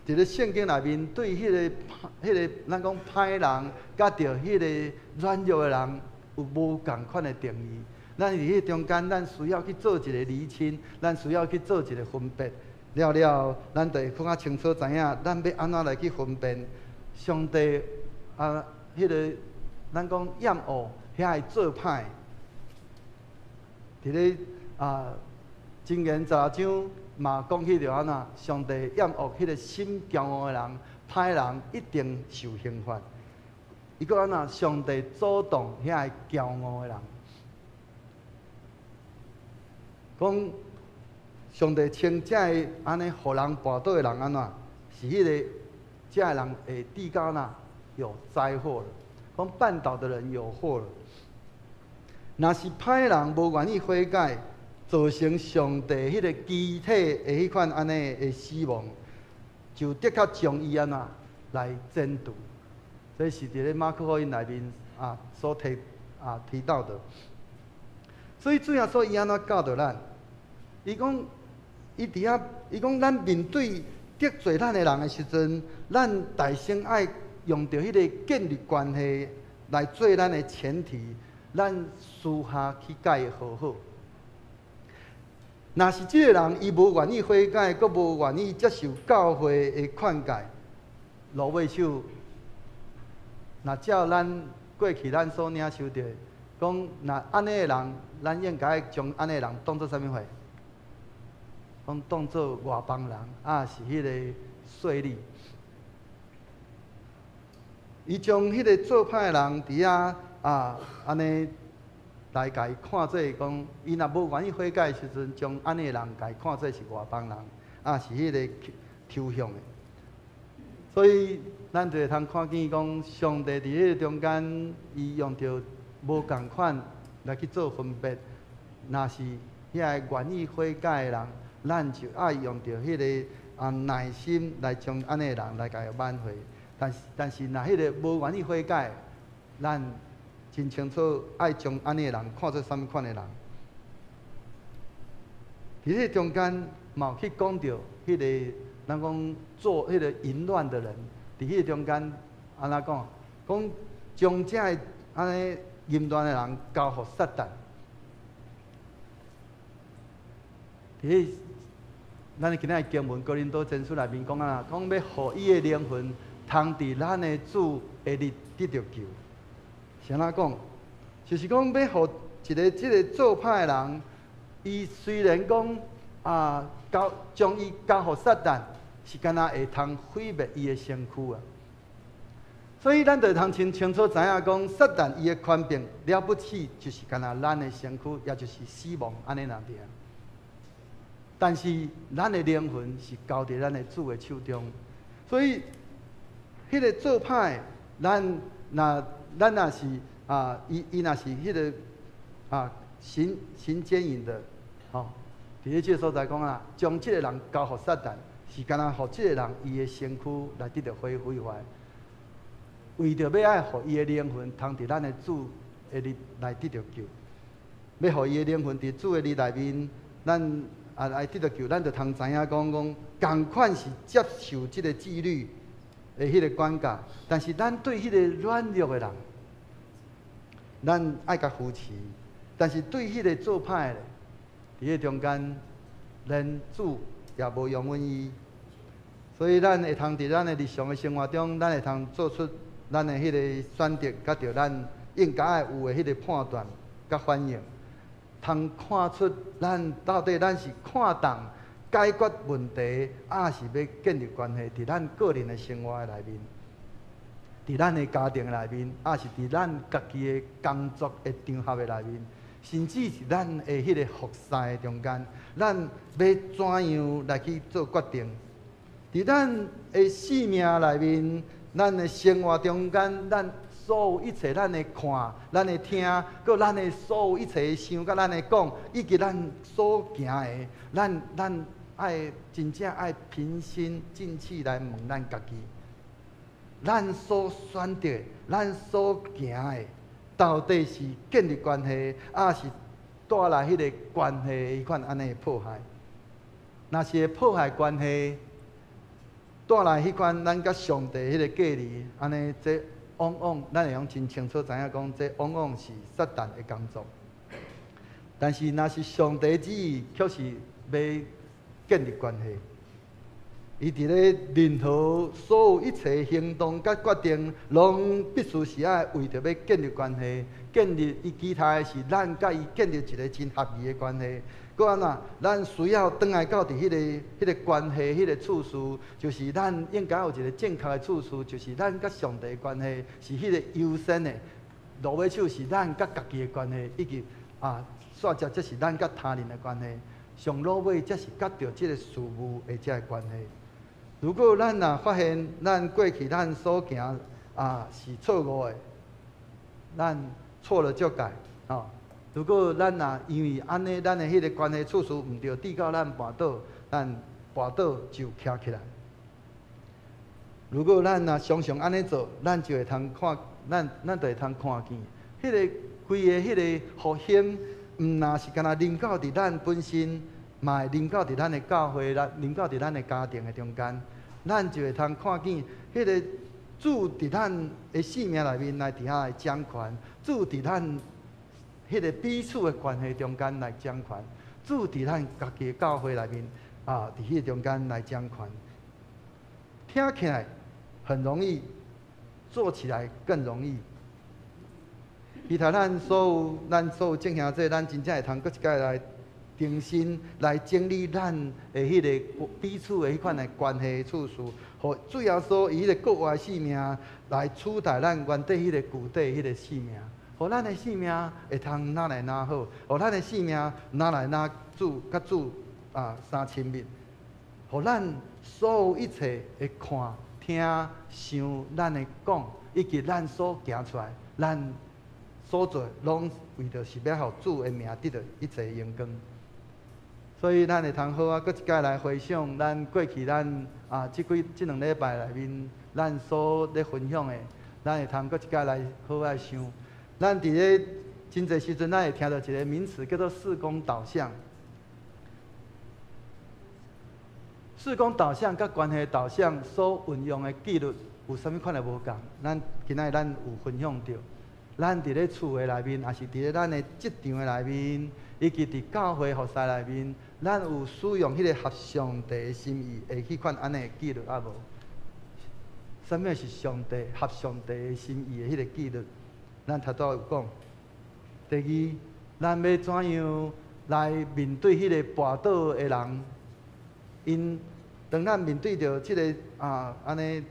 佇咧聖經內面對彼個咱講歹人，佮著彼個軟弱的人有無仝款的定義。咱佇彼中間，咱需要去做一個釐清，咱需要去做一個分別。了了，咱就會更較清楚知影，咱欲按怎來去分辨上帝啊，彼個咱講厭惡遐個做歹。佇咧啊，箴言10章嘛講起著按怎，上帝厭惡彼個心驕傲的人，歹人一定受刑罰。伊閣按怎，上帝阻擋遐個驕傲的人。講上帝稱這个按呢，予人跋倒的人按怎？是彼个這个人會至到哪有災禍了。講絆倒的人有禍了。若是歹人無願意悔改，造成上帝彼個肢體的彼款按呢的死亡，就的確將伊按怎來剪除。這是佇咧馬可福音內面啊所提啊提到的。所以主耶穌伊按怎教導咱？伊講，伊佇遐，伊講咱面對得罪咱的人的時陣，咱大先愛用著彼個建立關係來做咱的前提，咱私下去共伊和好。若是這個人伊無願意悔改，閣無願意接受教會的勸誡，落尾首，若照咱過去咱所領受著的，講若按呢的人，咱應該將按呢的人當做啥物貨？講當做外邦人，啊是彼個稅吏。伊將彼個做歹的人佇遐啊，按呢來共伊看做講，伊若無願意悔改的時陣，將按呢的人共伊看做是外邦人，啊是彼個抽象的。所以咱就會通看見講，上帝佇彼個中間，伊用著無仝款來去做分別。若是遐個願意悔改的人，咱就愛用著彼個啊耐心來將按呢的人來共伊挽回。但是，若彼個無願意悔改，咱真清楚，愛將按呢的人看做啥物款的人。佇彼中間，嘛有去講著彼个，咱講做彼个淫亂的人，佇彼個中間，按怎講？講將這个按呢淫亂的人交予撒旦。佇彼，咱今仔的經文哥林多前書內面講啊，講欲予伊的靈魂通佇咱的主的日得著救。是按怎講？就是講欲予一个這个做歹的人，伊雖然講啊，交將伊交予撒旦，是敢若會通毀滅伊的身軀啊。所以咱就會通清清楚知影講，撒旦伊的權柄了不起，就是敢若咱的身軀，也就是死亡按呢爾爾。但是咱的靈魂是交佇咱的主的手中，所以彼个做歹，咱若咱若是啊，伊伊若是彼个啊行行姦淫的，吼，佇咧這个所在講啊，將這个人交予撒旦，是敢若予這个人伊的身軀來得著毀毀壞，為著欲愛予伊的靈魂通佇咱的主的日來得著救，欲予伊的靈魂佇主的日內面，咱啊來得著救，咱就通知影講講，仝款是接受這個紀律的彼個管教，但是咱對彼個軟弱的人，咱愛共扶持；但是對彼個做歹的，佇彼中間，連主也無容忍伊。所以咱會通佇咱的日常的生活中，咱會通做出咱的彼個選擇，佮著咱應該愛有的彼個判斷佮反應，通看出咱到底咱是看重解決問題，抑是欲建立關係？佇咱個人的生活的內面，佇咱的家庭內面，抑是佇咱家己的工作的場合的內面，甚至是咱的彼个服侍的中間，咱欲怎樣來去做決定？佇咱的生命內面，咱的生活中間，咱所有一切，咱的看、咱的聽，閣咱的所有一切想，佮咱的講，以及咱所行的，咱咱愛真正愛平心靜氣來問咱家己，咱所選擇、咱所行的，到底是建立關係，抑是帶來彼个關係彼款按呢的破壞？若是會破壞關係，帶來彼款咱佮上帝彼个隔離，按呢這往往咱會用真清楚知影講，這往往是撒旦的工作。但是若是上帝旨意，卻是欲建立關係。伊佇咧任何所有一切行動佮決定，攏必須是愛為著欲建立關係，建立伊期待的是咱佮伊建立一个真合宜的關係。閣按怎？咱需要轉來到佇彼个彼个關係、彼个次序，就是咱應該有一个正確的次序，就是咱佮上帝的關係是彼個優先的，落尾手是咱佮家己的關係，以及啊，煞接則是咱佮他人的關係，上落尾才是佮著這个事物的這个關係。如果咱若發現咱過去咱所行啊是錯誤的，咱錯了就改，吼。如果咱若因為按呢，咱的彼個關係次序毋對，致到咱跋倒，咱跋倒就徛起來。如果咱若常常按呢做，咱就會通看，咱咱就會通看見，彼個規个彼个復興，毋若是干焦臨到佇咱本身，嘛會臨到佇咱的教會，咱臨到佇咱的家庭的中間，咱就會通看見彼个主佇咱的生命內面來佇遐來掌權，主佇咱彼个彼此的關係中間來掌權，主佇咱家己的教會內面啊，佇彼个中間來掌權。聽起來很容易，做起來更容易。期待咱所有咱所有眾兄弟，咱真正會通閣一擺來重新來整理咱的彼个彼此的彼款的關係次序，予主耶穌以彼個復活的生命來取代咱原底彼個舊底彼個生命。予咱的生命會通愈來愈好，予咱的生命愈來愈主佮主啊相親密，予咱所有一切的看、聽、想、咱的講，以及咱所行出來，咱所做，攏為著是欲予主的名得著一切榮光。所以咱會通好啊，閣一擺來回想咱過去咱啊，這幾這兩禮拜內面，咱所咧分享的，咱會通閣一擺來好好想。咱佇咧真濟時陣，咱會聽著一个名詞叫做事工導向。事工導向佮關係導向所運用的紀律有啥物款的無仝？咱今仔日咱有分享著。咱佇咧厝的內面，抑是佇咧咱的職場的內面，以及佇教會服侍內面，咱有使用彼個合上帝的心意的彼款按呢的紀律抑無？啥物是上帝合上帝的心意的彼個紀律？咱頭拄仔有講。第二，咱欲怎樣來面對彼個跋倒的人？𪜶當咱面對著這个啊，按呢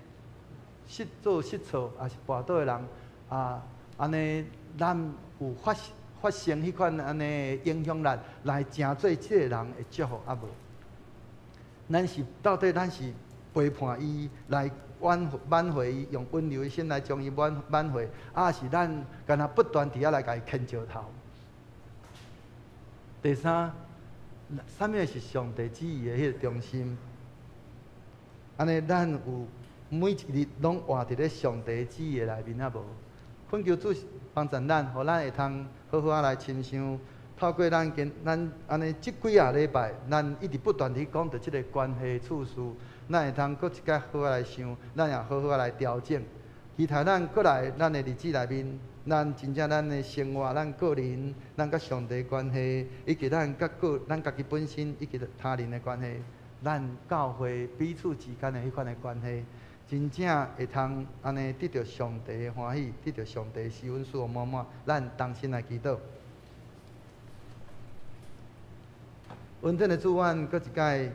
失做失錯，抑是跋倒的人啊，按呢咱有發生彼款按呢影響力來成做這个人的祝福抑無？咱是到底咱是陪伴伊來挽回伊，用溫柔的心來將伊挽回，抑是咱干焦不斷佇遐來共伊牽石頭？第三，啥物是上帝旨意的彼个中心？按呢，咱有每一日攏活佇咧上帝旨意的內面抑無？懇求主幫助咱，予咱會通好好仔來深想，透過咱今咱按呢這幾仔禮拜，咱一直不斷佇講著這个關係次序，咱會通閣一擺好好來想，咱也好好來調整。期待咱閣來咱的日子內面，咱真正咱的生活，咱個人，咱佮上帝關係，以及咱佮個咱家己本身以及他人的關係，咱教會彼此之間的彼款的關係，真正會通按呢得著上帝的歡喜，得著上帝的施恩賜福滿滿。咱同心來祈禱。恩典的主，阮閣一擺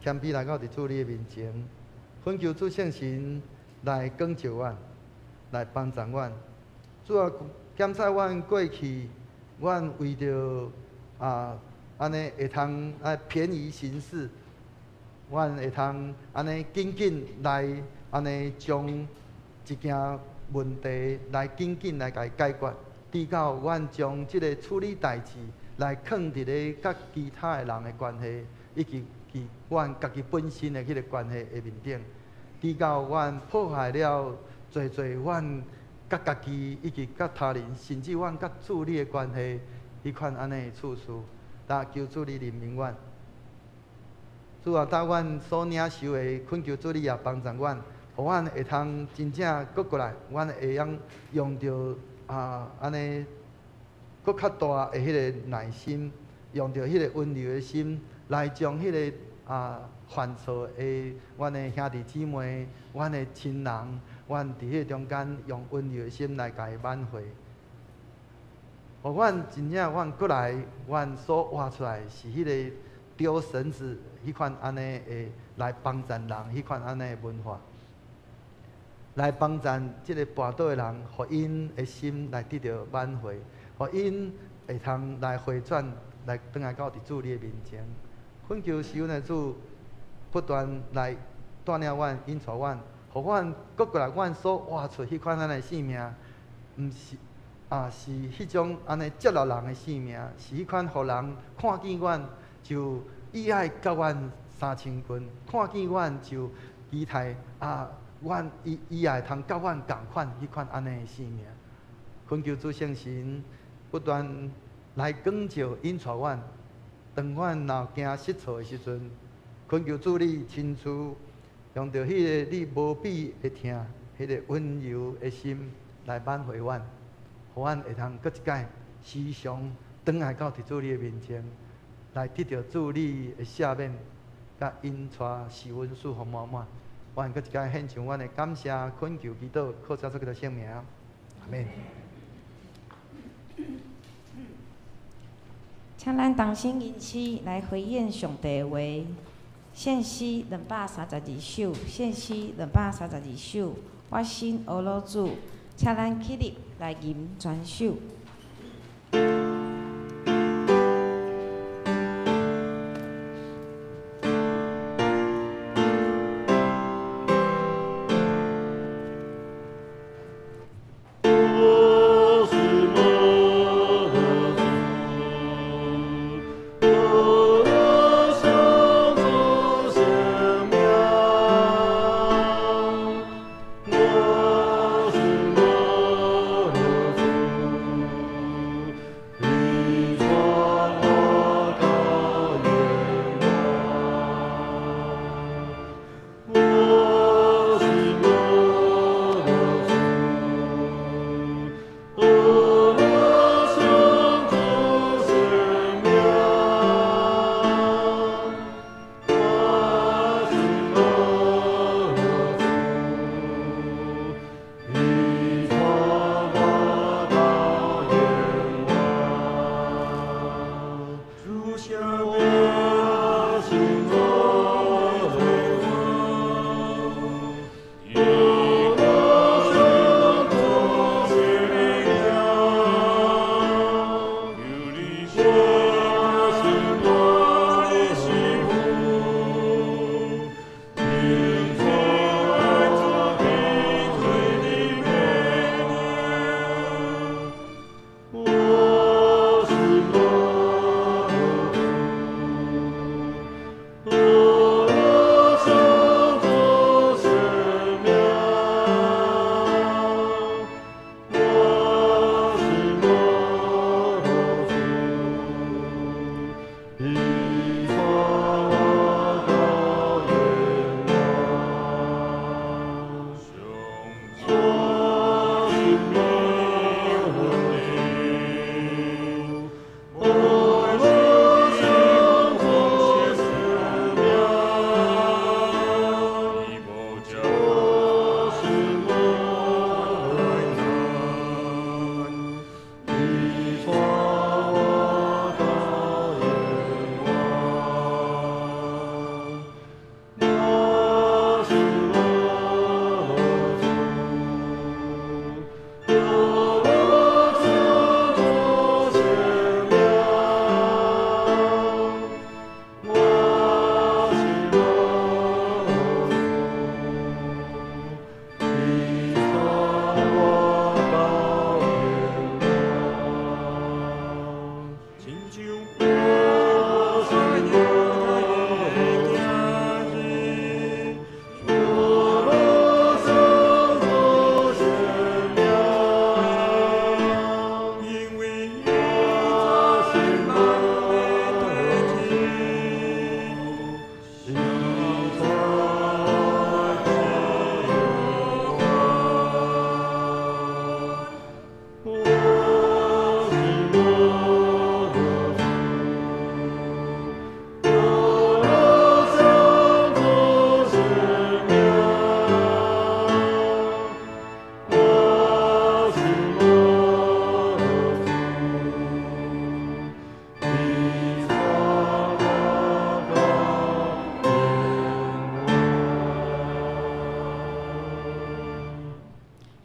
謙卑來到佇主你的面前，懇求主聖神來光照阮，來幫助阮。主啊，檢查阮過去，阮為著啊，按呢會通啊便宜行事，阮會通按呢緊緊來按呢將一件問題來緊緊來共伊解決，直到阮將這个處理代誌來囥佇咧佮其他的人的關係，以及其阮家己本身的彼个關係的面頂，直到阮破壞了濟濟阮佮家己以及佮他人，甚至阮佮主你的關係，彼款按呢的次序，但求主你憐憫阮。主啊，當阮所領受的，懇求主你也幫助阮，予阮會通真正閣過來，阮會曉用著啊按呢閣較大的彼个耐心，用著彼个溫柔的心，來將彼个啊犯錯的阮的兄弟姊妹、阮的親人，阮佇彼个中間用溫柔的心來共伊挽回。予阮真正，阮閣來，阮所活出來是彼个丟繩子彼款按呢的來幫助人，彼款按呢的文化，來幫助這个跋倒的人，予𪜶的心來得著挽回，予𪜶會通來回轉，來轉來到佇主你的面前。懇求施恩的主不斷來帶領阮、引導阮，予阮閣過來，阮所活出彼款按呢的生命，毋是啊，是彼種按呢接納人的生命，是彼款予人看見阮就意愛佮阮相親近，看見阮就期待啊，阮伊伊也會通佮阮仝款彼款按呢的生命。懇求主聖神不斷來光照引導阮，當阮若驚失錯的時陣，懇求主你親自用著彼個你無比的疼，彼个溫柔的心來挽回阮，予阮會通閣一擺時常轉來到佇主你的面前，來得著主你的赦免，佮引帶施恩賜福滿滿。阮閣一擺獻上阮的感謝、懇求、祈禱，靠主耶穌基督聖名，阿們。請咱同心吟詩來回應上帝的話。獻詩232首，獻詩232首，我心呵咾主，請咱起立來吟全首。我是我的主。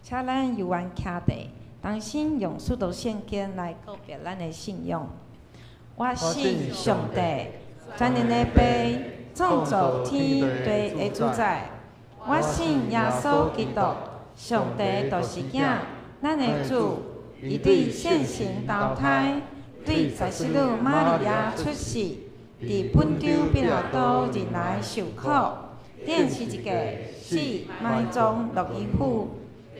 請咱猶原徛佇，同心用使徒聖經來告白咱的信仰。我信上帝，全能的父，創造天地的主宰。我信耶穌基督，上帝獨生囝，咱的主，伊對聖神投胎，對十四女瑪利亞出世，佇本丟彼拉多忍耐受苦，釘十字架死埋葬落於府，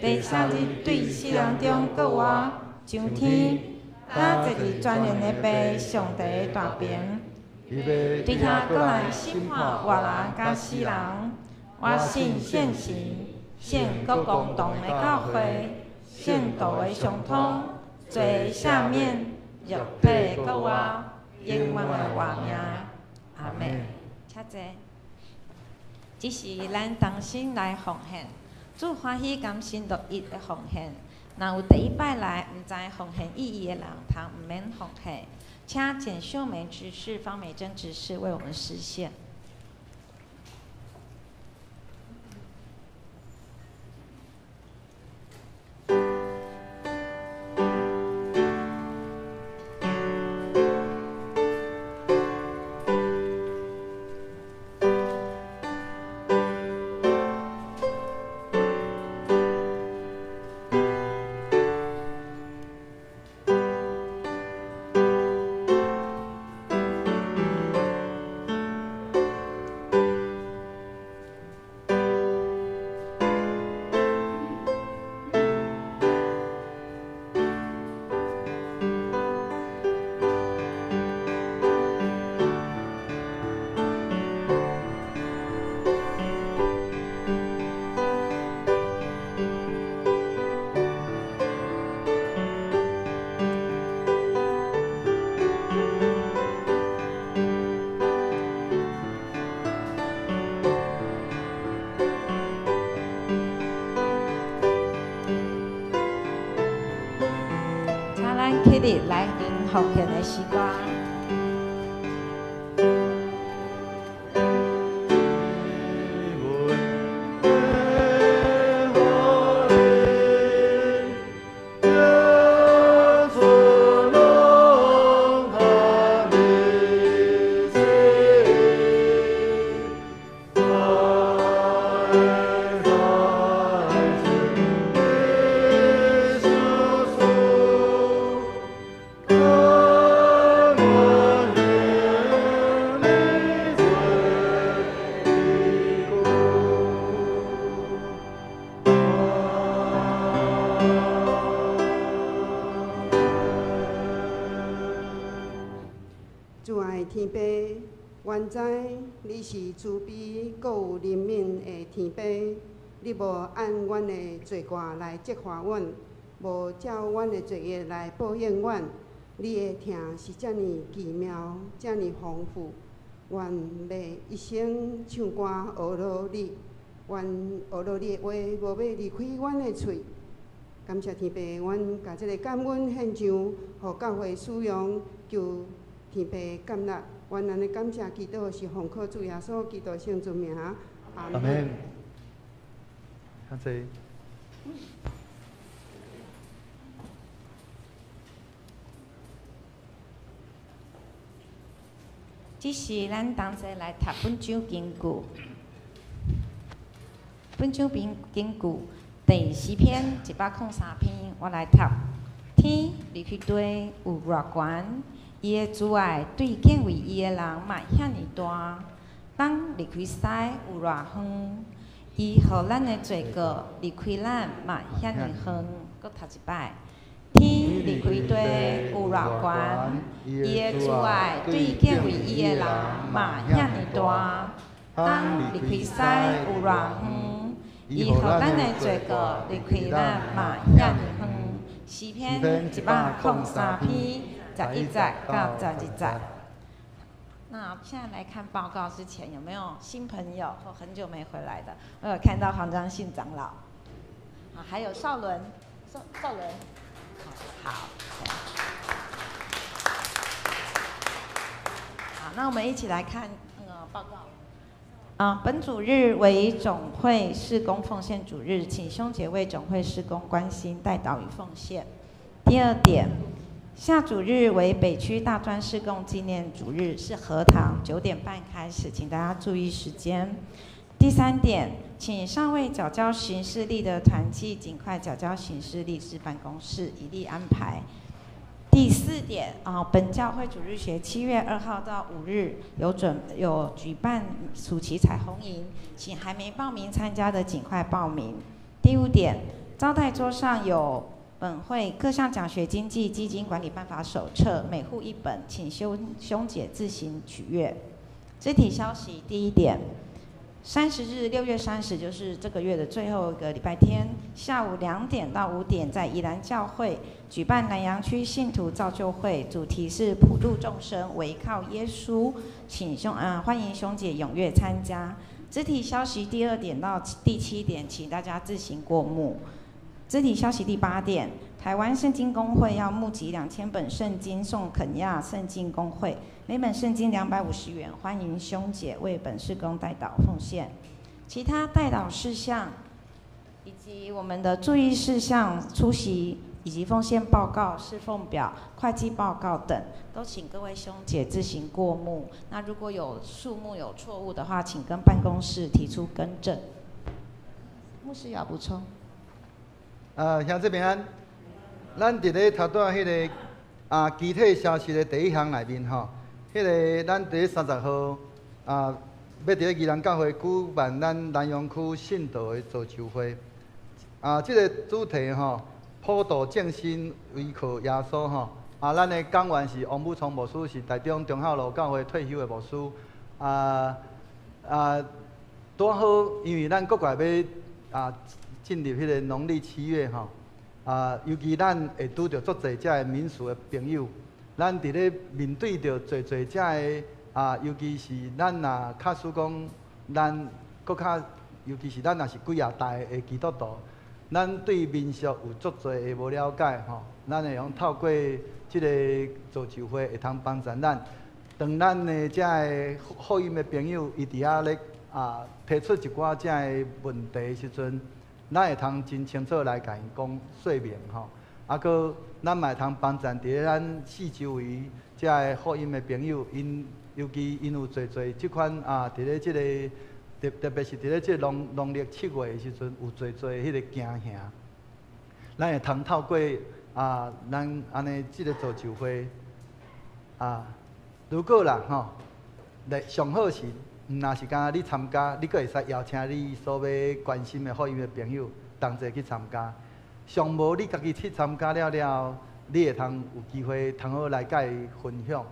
第三日對死人中復活，上天，他坐佇全能的父上帝大爿，對遐閣來審判活人佮死人。我信聖神，聖各共同的教會，聖徒的相通，罪赦免，肉體的復活，永遠的活命。阿們。請坐。這是咱同心來奉獻，主歡喜甘心樂意的奉獻。若有第一擺來，毋知奉獻意義的人，通毋免奉獻。請簡秀梅執事、方美珍執事為我們司獻。起立來吟奉獻的詩歌。主愛天父，原知你是慈悲閣有憐憫的天父，你無按阮的罪過來責罰阮，無照阮的罪孽來報應阮。你的疼是遮爾奇妙，遮爾豐富。願欲一生唱歌呵咾你，願呵咾你的話無欲離開阮的喙。感謝天父，阮共這个感恩獻上，予教會使用，求天父感納。阮按呢感謝祈禱是奉靠主耶穌基督聖尊名。阿門。請坐。這是咱同齊來讀本章經句，本章經句第詩篇103篇，我來讀。天離開地有偌懸，伊的慈愛對敬畏伊的人嘛遐爾大。東離開西有偌遠，伊予咱的罪過離開咱嘛遐爾遠。閣讀一擺。天離開地有偌懸，伊的慈愛對敬畏伊的人嘛遐爾大。東離開西有偌遠，伊予咱的罪過離開咱嘛遐爾遠。詩篇103篇11節到12節。那現在來看報告之前，有沒有新朋友或很久沒回來的？我有看到黃章信長老，啊，還有少倫，少倫，好，好，那我們一起來看那個報告。啊，本主日為總會事工奉獻主日，請兄姐為總會事工關心代禱與奉獻。第二點，下主日為北區大專事工紀念主日，是合堂9點半開始，請大家注意時間。第三點，請尚未繳交行事曆的團契，盡快繳交行事曆至辦公室，以利安排。第四點啊，本教會主日學7月2號到5日有舉辦暑期彩虹營，請還沒報名參加的盡快報名。第五點，招待桌上有本會各項獎學金及基金管理辦法手冊，每戶一本，請兄姐自行取閱。肢體消息第一點。30日，6月30，就是這個月的最後一個禮拜天，下午2點到5點，在宜蘭教會舉辦南洋區信徒造就會，主題是普度眾生，唯靠耶穌，請兄啊，歡迎兄姐踴躍參加。肢體消息第二點到第七點，請大家自行過目。肢體消息第八點，台灣聖經公會要募集2000本聖經送肯亞聖經公會，每本聖經250元，歡迎兄姐為本事工代禱奉獻。其他代禱事項以及我們的注意事項、出席以及奉獻報告、侍奉表、會計報告等，都請各位兄姐自行過目。那如果有數目有錯誤的話，請跟辦公室提出更正。牧師有補充。啊，兄弟平安。咱佇咧頭拄仔彼个啊，肢體消息的第一項內面吼，彼个咱佇咧三十號啊，欲佇咧宜蘭教會舉辦咱南洋區信道的造就會。啊，這个主題吼，普度眾生，唯靠耶穌吼。啊，咱的講員是王武聰牧師，是台中忠孝路教會退休的牧師。啊啊，拄好，因為咱閣過欲啊進入彼个農曆七月吼，啊，尤其咱會拄著足濟遮个民俗的朋友，咱佇咧面對著濟濟遮个啊，尤其是咱若假使講咱閣較，尤其是咱若是幾仔代的基督徒，咱對民俗有足濟的無了解吼，咱會用透過這个造就會會通幫助咱。當咱的遮个福音的朋友，伊佇遐咧啊提出一寡遮个問題的時陣，咱會通真清楚來共伊講說明吼。啊，閣咱嘛會通幫助佇咧咱四周圍遮个福音的朋友，𪜶尤其𪜶有濟濟這款啊，佇咧這个特別是佇咧這個農曆七月的時陣，有濟濟彼個驚嚇。咱會通透過啊，咱按呢這个造就會啊，如果啦吼，來上好是，毋若是干焦你參加，你閣會使邀請你所欲關心的福音的朋友同齊去參加。上無你家己去參加了了後，你會通有機會通好來共伊分享。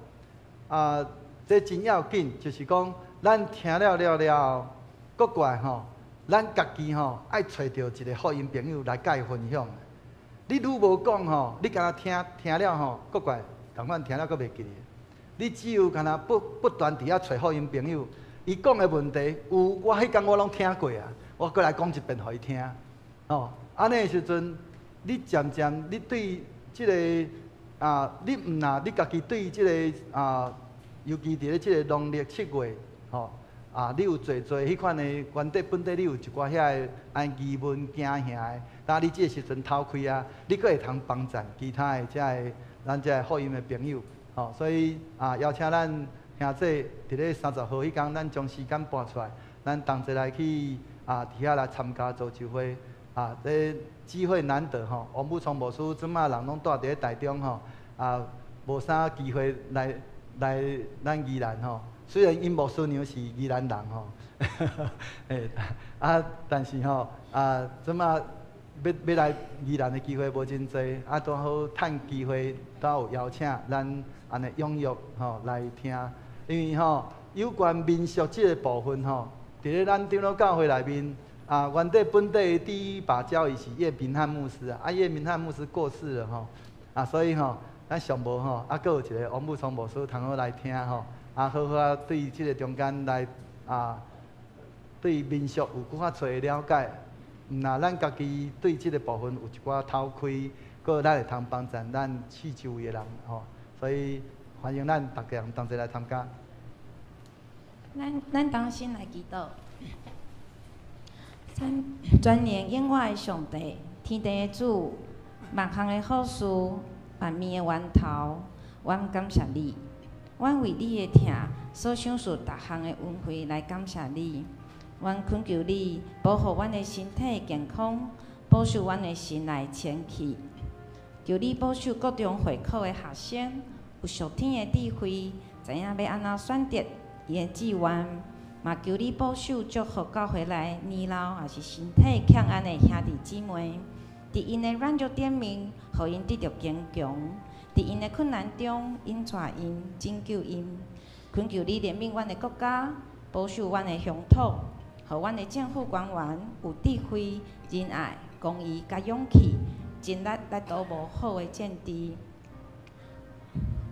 啊，這真要緊，就是講咱聽了了了後，閣過來吼，咱家己吼愛揣著一个福音朋友來共伊分享。你愈無講吼，你干焦聽聽了吼，閣過來仝款聽了閣袂記得。你只有干焦不斷佇遐揣福音朋友，伊講的問題有，我彼工我攏聽過啊，我閣來講一遍予伊聽。哦，按呢的時陣，你漸漸你對這个啊，你毋若你家己對這个啊，尤其佇咧這个農曆七月，吼啊，你有濟濟彼款的原底本底，你有一寡遐个按疑問驚嚇的，當你這个時陣頭開啊，你閣會通幫贊其他的遮个咱遮个福音的朋友，吼，所以啊，邀請咱兄弟佇咧三十號彼工，咱將時間撥出來，咱同齊來去啊，佇遐來參加造就會，啊，這機會難得吼，王武聰牧師這馬人攏蹛佇咧台中吼，啊，無啥機會來來咱宜蘭吼。雖然𪜶牧師娘是宜蘭人吼，欸啊，但是吼啊，這馬欲來宜蘭的機會無真濟，啊，拄好趁機會拄有邀請，咱按呢踴躍吼來聽，因為吼有關民俗這个部分吼，佇咧咱長老教會內面啊，原底本地的第一把交椅是葉明漢牧師啊，啊葉明漢牧師過世了吼，啊所以吼咱上無吼啊，閣有一个王武聰牧師通好來聽吼。啊，好好啊，對這个中間來啊，對民俗有閣較濟了解。毋若咱家己對這个部分有一寡頭開，閣咱會通幫助咱四周圍的人吼。所以歡迎咱逐家人同齊來參加。咱同心來祈禱。咱全能永活的上帝，天地的主，萬項的好事，萬物的源頭，阮感謝你。阮為你的疼所賞賜逐項的恩惠來感謝你。阮懇求你保護阮的身體健康，保守阮的心內清氣。求你保守各種會考的學生有屬天的智慧，知影欲按怎選擇伊的志願。嘛求你保守祝福教會內年老抑是身體欠安的兄弟姊妹，佇𪜶的軟弱頂面，予𪜶得著堅強；佇𪜶的困難中，引帶𪜶，拯救𪜶。懇求你憐憫阮的國家，保守阮的鄉土，予阮的政府官員有智慧、仁愛、公義佮勇氣，盡力來堵無好的政治。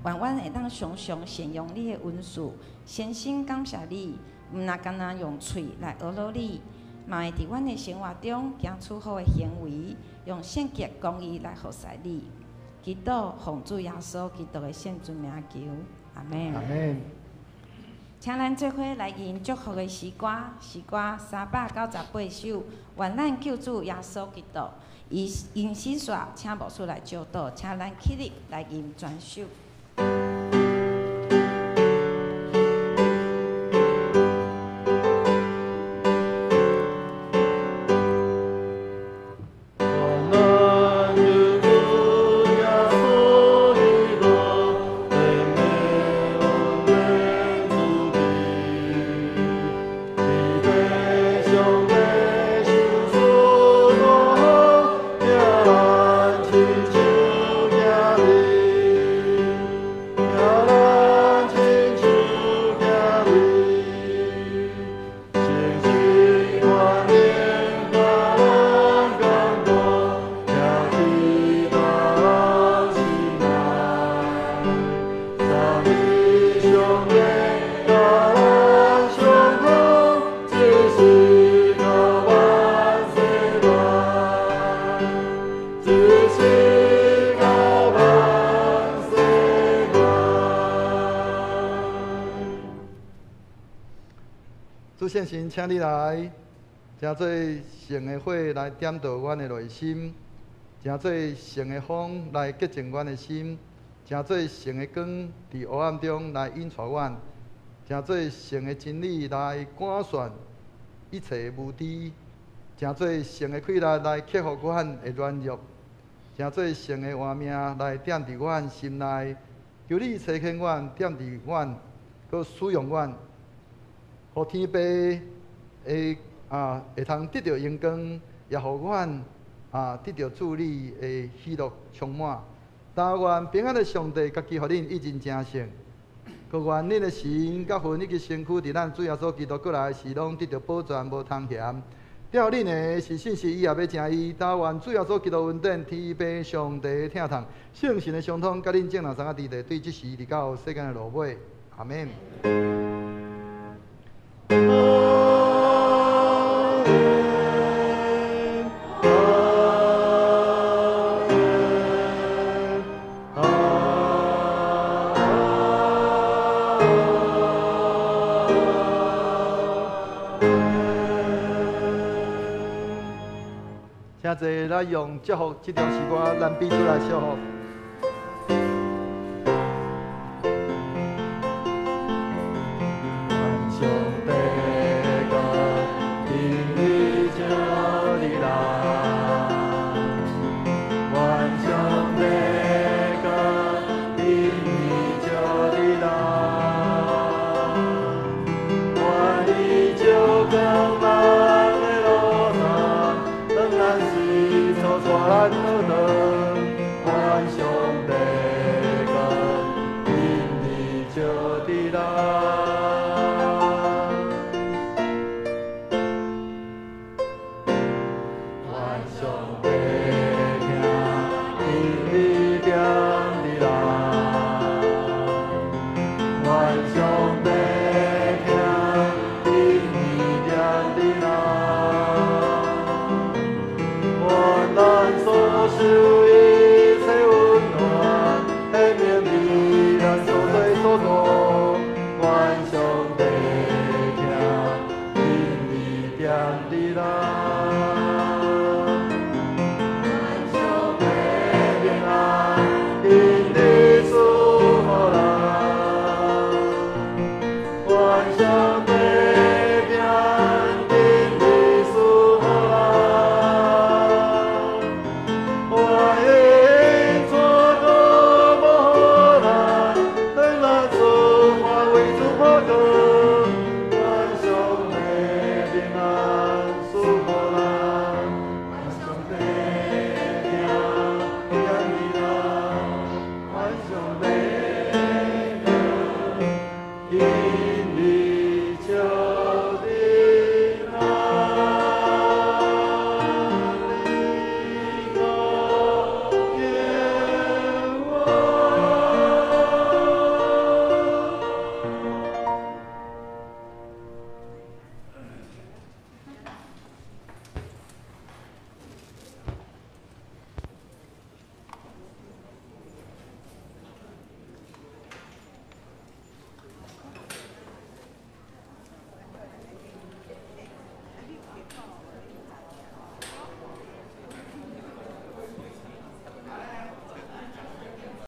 願阮會當常常善用你的恩賜，誠心感謝你，毋若干焦用喙來呵咾你，嘛會佇阮的生活中行出好的行為，用聖潔公義來服侍你。祈禱奉主耶穌基督的聖尊名求，阿們。阿們。請咱做伙來吟祝福的詩歌，詩歌398首，願咱救主耶穌基督，伊用心煞，請牧師來教導，請咱起立來吟全首。聖神，請你來，成做聖的火來點著阮的內心，成做聖的風來潔淨阮的心，成做聖的光佇黑暗中來引帶阮，成做聖的真理來趕散一切的無知，成做聖的氣力來克服阮的軟弱，成做聖的活命來踮佇阮心內，求你差遣阮，踮佇阮，閣使用阮。予天父會會通得著榮光，也予阮得著主你的喜樂充滿。但願平安的上帝家己予恁一人成聖，閣願恁的神佮魂以及身軀，佇咱主耶穌基督閣來時，攏得著保全，無通嫌。吊恁的是信實，伊也欲成伊。但願主耶穌基督恩典、天父上帝疼痛、聖神的相通，佮恁眾人三个弟弟，對這時直到世間的落尾。阿們。請坐，咱用祝福這條詩歌，咱彼此來祝福。